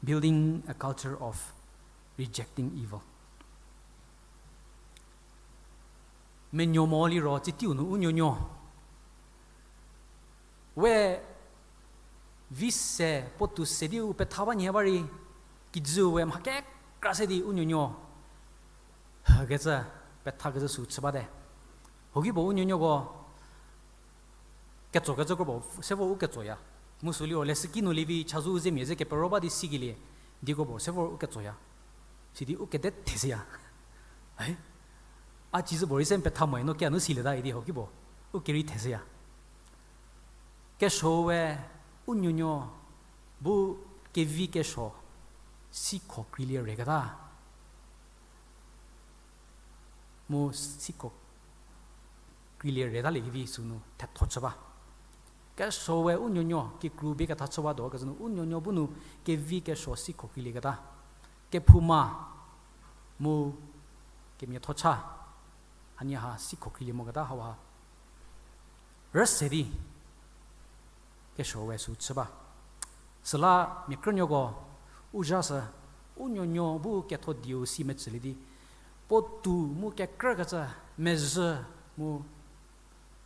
Building a culture of rejecting evil. Menuo mo liro tsie teiu nu u nuonuo. We vi se, puotou se di u petha ba nyie ba rei, kijü we mha kekra se di u nuonuo hükecü, pethakecü sü chü bate. Huokipuo u nuonuoko ketsokecü kro puo se vor u ketsoya. Mu sü liro leshüki nu lievi chazou zemia ze kepero ba di sikelie, di kro puo se vor u ketsoya. Sidi u kede theshüya. A cizü puorei se n petha moe, no kia nu silieta idi huokipuo u kerei theshüya. Kesuo we u nuonuo bu kevi kesuo sikho kreilie reketa. Mu sikho kreilie reta liekevi sünu thetho chü ba. Kesuo we u nuonuo kikru bie ketha chüwa do kecü nu u nuonuo bu nu kevi kesuo sikho kreilieketa. Kephouma mu kemiathocha, hanie ha sikho kreilie moketa hauha rüse di kesuo we sü chü ba. Süla mia krünuoko u zha sü u nuonuo bu ketho dieu si mecülie di, puotou mu kekrükecü, mezhü mu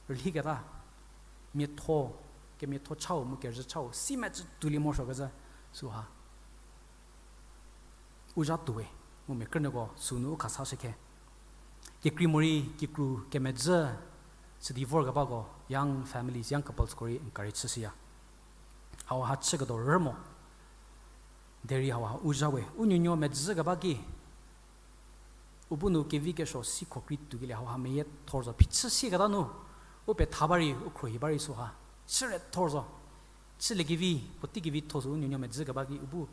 rülhiketa, miatho, kemiathochau mu kerüchau si mecü tuolie morosuokecü süha u zha tuowe, mu mia krünuoko sünu u khasashükhe. Kekrei morei kikru kemedzü chü di vorkebako, young families, young couplesko rei encourage chüshüya. Hauha chüketuo rü mo. Derei hauha u zha we u nuonuo medzü keba ki, u bu nu kevi kesuo sikho krei tuokelie hauha meyiethor zo, phichü sieketa nu u petha ba rei u khruohi ba rei süha chüriethor zo. Chüliekevi, puotei kevitho sü u nuonuo medzü keba ki u bu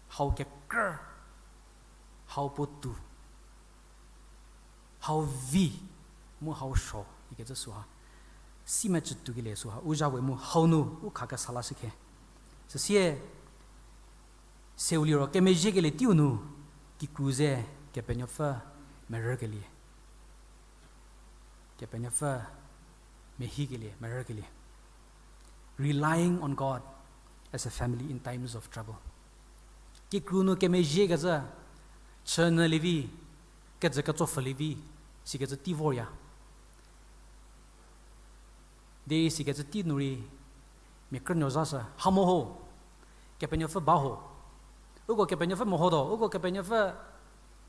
hau kekrü, hau puotou, hau vi, mu hau suo ikecü süha si mecü tuokelie süha u zha we mu hau nu u khakesa lashükhe. Süsie seu liro kemezhiekelie teiu nu kikru ze Kepenuopfü merükelie, Kepenuopfü mehikelie, merükelie. Relying on God as a family in times of trouble. Kikru nu kemezhiekecü, chünyülie vi, kejü ketsopfhülie vi, sikecü tei vorya. Derei sikecü tei nu rei mia krünuo zha sü ha mo ho, Kepenuopfü ba ho, uko Kepenuopfü mehotuo, uko Kepenuopfü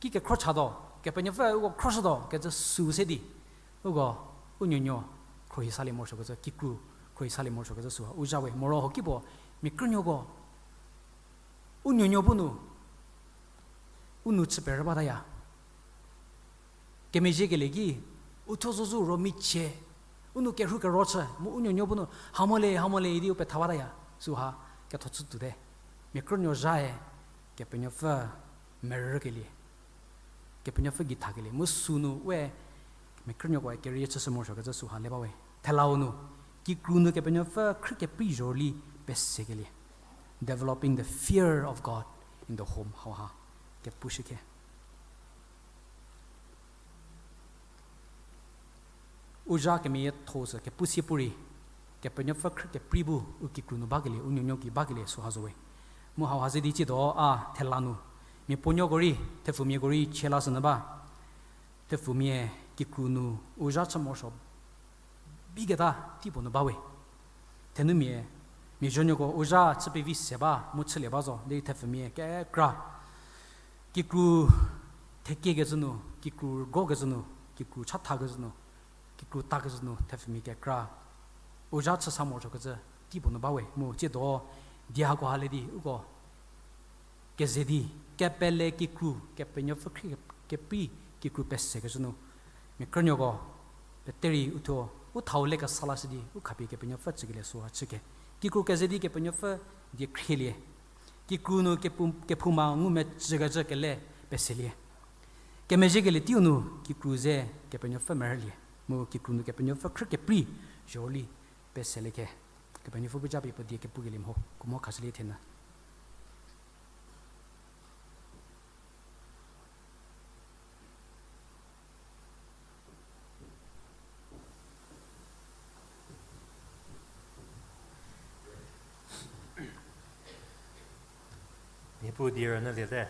ki kekhro chatuo, Kepenuopfü uko khroshütuo kecü sü se di, uko u nuonuo khruohi salie morosuokecü, kikru khruohi salie morosuokecü süha u zha we moro huokipuo mia krünuoko u nuonuo bu nu u nou chü perü bataya. Kemezhiekelie ki, u thuo zo zo ro michie, u nou kerhu kero chü mu u nuonuo bu nu ha mo le, ha mo le idi u petha bataya süha ketho chü tuote. Mia krünuo zhae Kepenuopfü merükelie, Kepenuopfü gei thakelie mu sünu we mia krünuokoe kerie chüshü morosuokecü süha le ba we. Thelau nu, kikru nu Kepenuopfü khrü keprei zhorüli pesekelie, developing the fear of God in the home hauha kepushükhe. U zha kemeyietho sü kepu sie pu rei, Kepenuopfü khrü keprei bu u kikru nu bakelie, u nuonuo ki bakelie süha zo we. Mu hauha ze di tsiedo a thela nu, mia puonuoko rei, thepfumiako rei chie lashünyü ba. Thepfumia kikru nu u zha chü morosuo biketa teipuo nu ba we. Thenumia, mia zhonuoko u zha chü pevi se ba mu chülie ba zo, derei thepfumia kekra kikru thekiekecü nu, kikru rügokecü nu, kikru chathakecü nu, kikru takecü nu thepfumia kekra u zha chü sa morosuokecü teipuo nu ba we. Mu tsiedo die hako ha le di uko keze di, kepele kikru, Kepenuopfü khrü keprei kikru pesekecü nu, mia krünuoko peterei u thuo u thau le kesa lashü di u khapie Kepenuopfü tsükelie süha chüke. Kikru keze di Kepenuopfü die khrielie. Kikru nu kepu-, kephouma ngumecükecü kele peselie. Kemezhiekelie teiu nu kikru ze Kepenuopfü merülie. Mu kikru nu Kepenuopfü khrü keprei zhorüli peseliekhe. Kepenuopfü bu japie puo die kepukelie mho, kumo khashülie thenyü. Mia Puo die rünyüliete.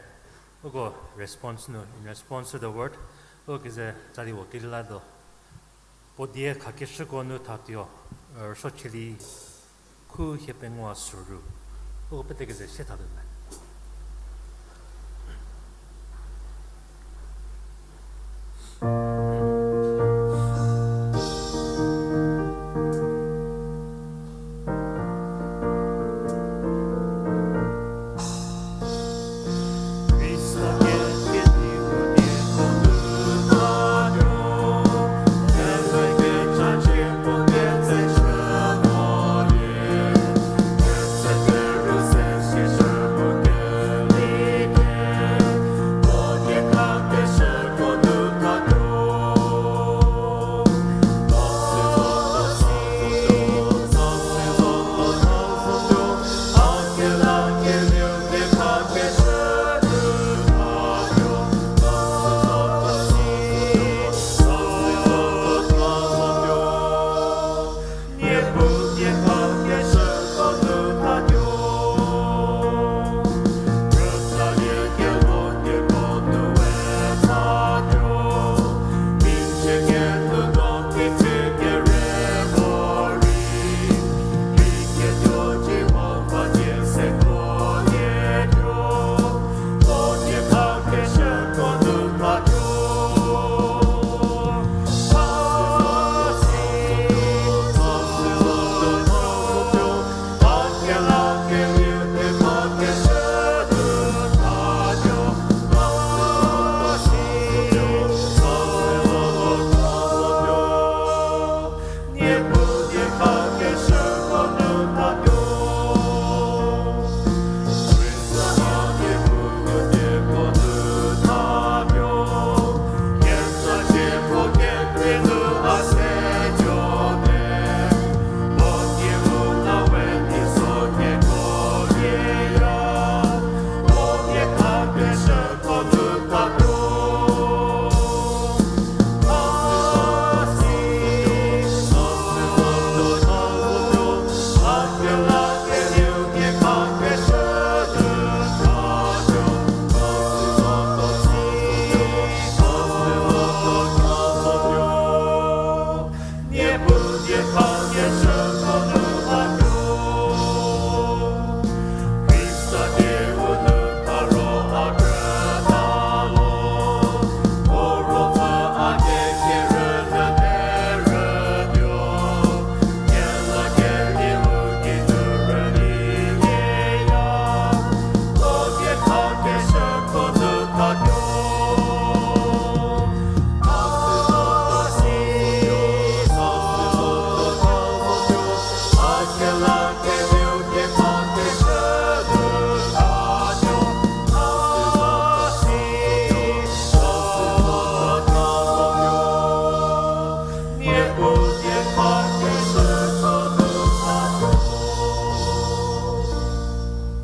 Uko response nu, in response to the word, uko keze tsali wo keli la do. Puo die khakeshüko nu thatuo, rüsuo cheli khu hie pengou a soru. Uko pete keze sie thatuo me.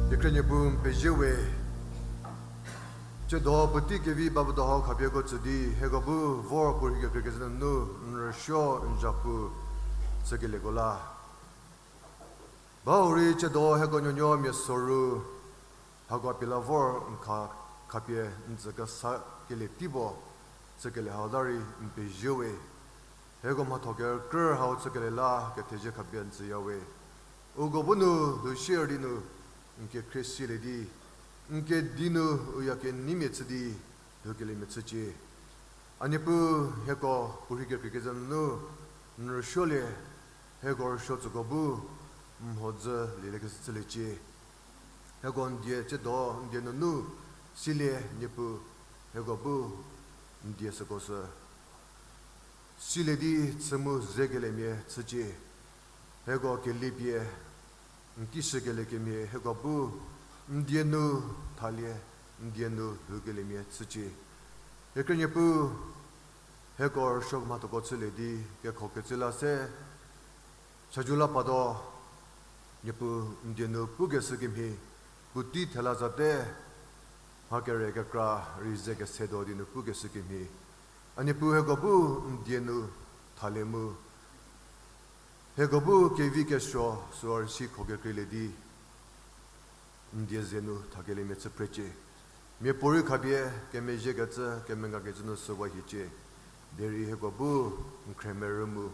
Kekreilamonyü bu n pezie we. Tsiedo puotei kevi bavüdo hau khapieko tsü di, hieko bu vor puorhi kekreikecü nunu n rüsuo n zapu chükelieko la. Bau rei tsiedo hieko nuonuo mia soru, hako pie la vor n kha khapie n tsü kesa kelie tei puo chükelie hau la rei n pezie we. Hieko mhatho kerükrü hau chükelie la kethezie khapie n tsüya we. Uko bu nu lhou shierei nu n kekhrie silie di, n kedi nu u ya keneimia chü di lhoukeliemia chücie. A Niepuu, hieko puorhi kekreikecü nunu n rüsuolie, hieko rüsuo tsüko bu mhodzü lieliekeshü chüliecie. Hieko n die tsiedo n die nunu silie Niepuu, hieko bu n die süko sü silie di chü mu zekeliemia chücie. Hieko kelipie n ki shükelie kemhie hieko bu n die nu thalie, n die nu lhoukeliemia chücie. Kekreilamonyü bu hieko rüsuo mhathoko chülie di kekhokecü la se chaju la patuo, Niepuu n die nu pukeshü kemhie, puotei thela zate mha kere kekra rei ze kesetuo di nu pukeshü kemhie. A Niepuu hieko bu n die nu thalie mu, hieko bu kevi kesuo süu rei si khokekreilie di N die ze nu thakeliemia chü precie. Miapuorei khapie kemezhiekecü, kemengakecü nu süwa hiecie. Derei hieko bu n khremerü mu,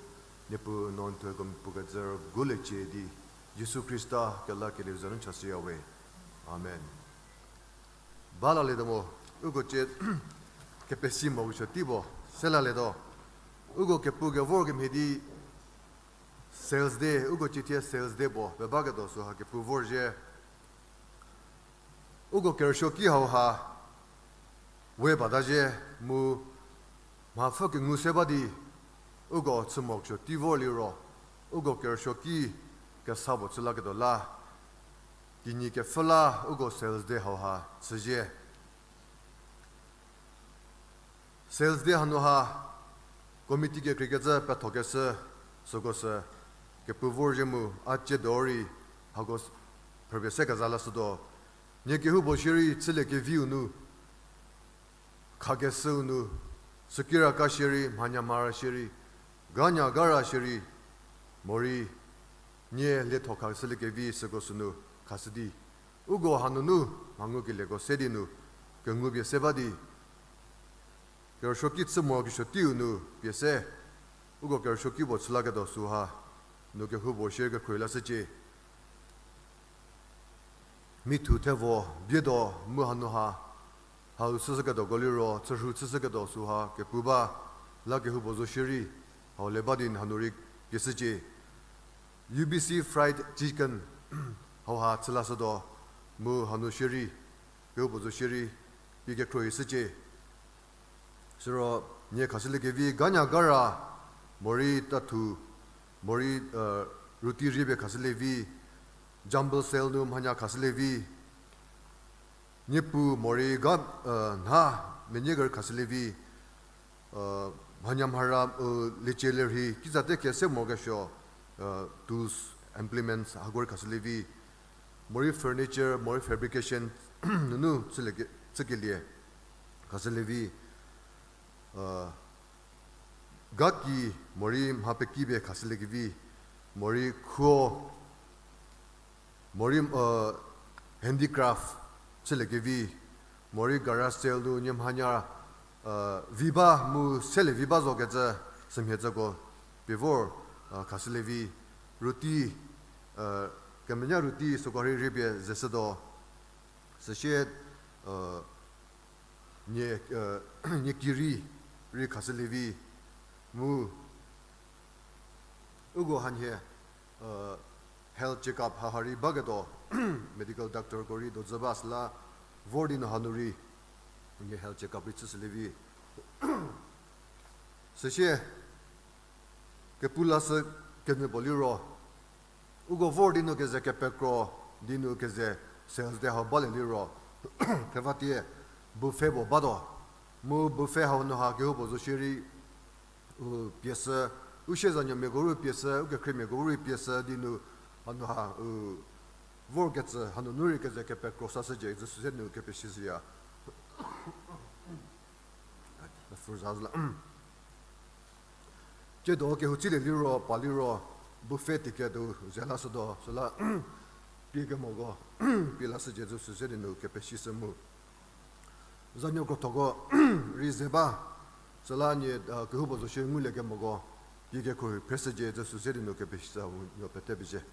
Niepuu no n thuo hieko mepukecü rüguliecie di, Jisu Khrista kelakelieu za nu chashüya we. Amen. Ba lalietuo mo, uko cie kepesi mo uko tei puo, se lalietuo. Uko kepu kevor kemhie di Sales Day, uko cie thie Sales Day puo, pe baketuo süha kepu vorzhie. Uko kerüsuoki hauha, we bata zhie mu mhapfü kengu se ba di, uko chü mo uko tei vor liro, uko kerüsuoki kesa puo chü laketuo la, kinyi kepfhü la uko Sales Day hauha chüzhie. Sales Day hanu ha committee kekreikecü pethokeshü süko sü kepu vorzhie mu a cie do rei hako s-, phrüpie se keza lashütuo. Nie kehoupuo shierei chüliekeviu nu, khakeshüu nu, sükiraka shierei, mhanyamhara shierei, ganya gara shierei, morei nie lietho khashüliekevi süko sünu khashü di, uko hanunu mha ngukelieko se di nu kengupie se ba di, kerüsuoki chü mo kesuo teiu nu pie se, uko kerüsuoki puo chü laketuo süha, nu kehoupuo shierei kekhruohi lashücie. Mithu thevo bietuo mu hanu ha, hau chüshüketuoko liro, chürhu chüshüketuo süha kepu ba, la kehoupuo zo shierei, hau le ba di n hanu rei pie shücie. U B C fried chicken hauha chü lashütuo, mu hanu shierei, kehoupuo zo shierei, pie kekhruohi shücie. Siro nie khashüliekevi ganya gara, morei tathu, morei, roti rhie pie khashülie vi, jumble cell nu mhanya khashülie vi, niepu morei ga, nha, menie ker khashülie vi, mhanyamhara, liecie lerhi, kizate kese mo kesuo, tools, implements, hako rei khashülie vi, morei furniture, morei fabrication, nunu chülie ke-, chükelie, khashülie vi, gaki, morei mha peki pie khashüliekevi, morei khuo, morei, handicraft chüliekevi, morei garage sale nu nie mhanya, vi ba mu selie vi ba zokecü, sümhie tsüko pie vor, khashülie vi, roti, kemenya roti süko rei rhie pie zeshütuo, süsie, nie, nie ki rei, rei khashülie vi, mu uko hanhie, health check up haha rei baketuo, medical doctorko rei dozü ba süla, vor di nu hanu rei, nie health check up rei chüshülie vi. Süsie, kepu lashü kenyü puo liro, uko vor di nu keze kepekro, di nu keze sales day hau balie liro, thevatie buffet puo batuo. Mu buffet hau nu ha kehoupuo zo shierei, u pie sü, u siezanuomiako rei pie sü, u kekhriemiako rei pie sü di nu, hanu ha, u vorkecü, hanunu rei keze kepekro sashücie, zü süse nu kepesishüya. Tsiedo kehou tsilie liro, pa liro, buffet ticket u ze lashütuo, süla, pie kemoko, pie lashücie zü süse di nu kepesishü mu. Zanuo krothoko rei ze ba, süla nie, kehoupuo zo shie ngulie kemoko, pie kekhruohi phreshücie zü süse di nu kepesishü mu nuo pete pezhie.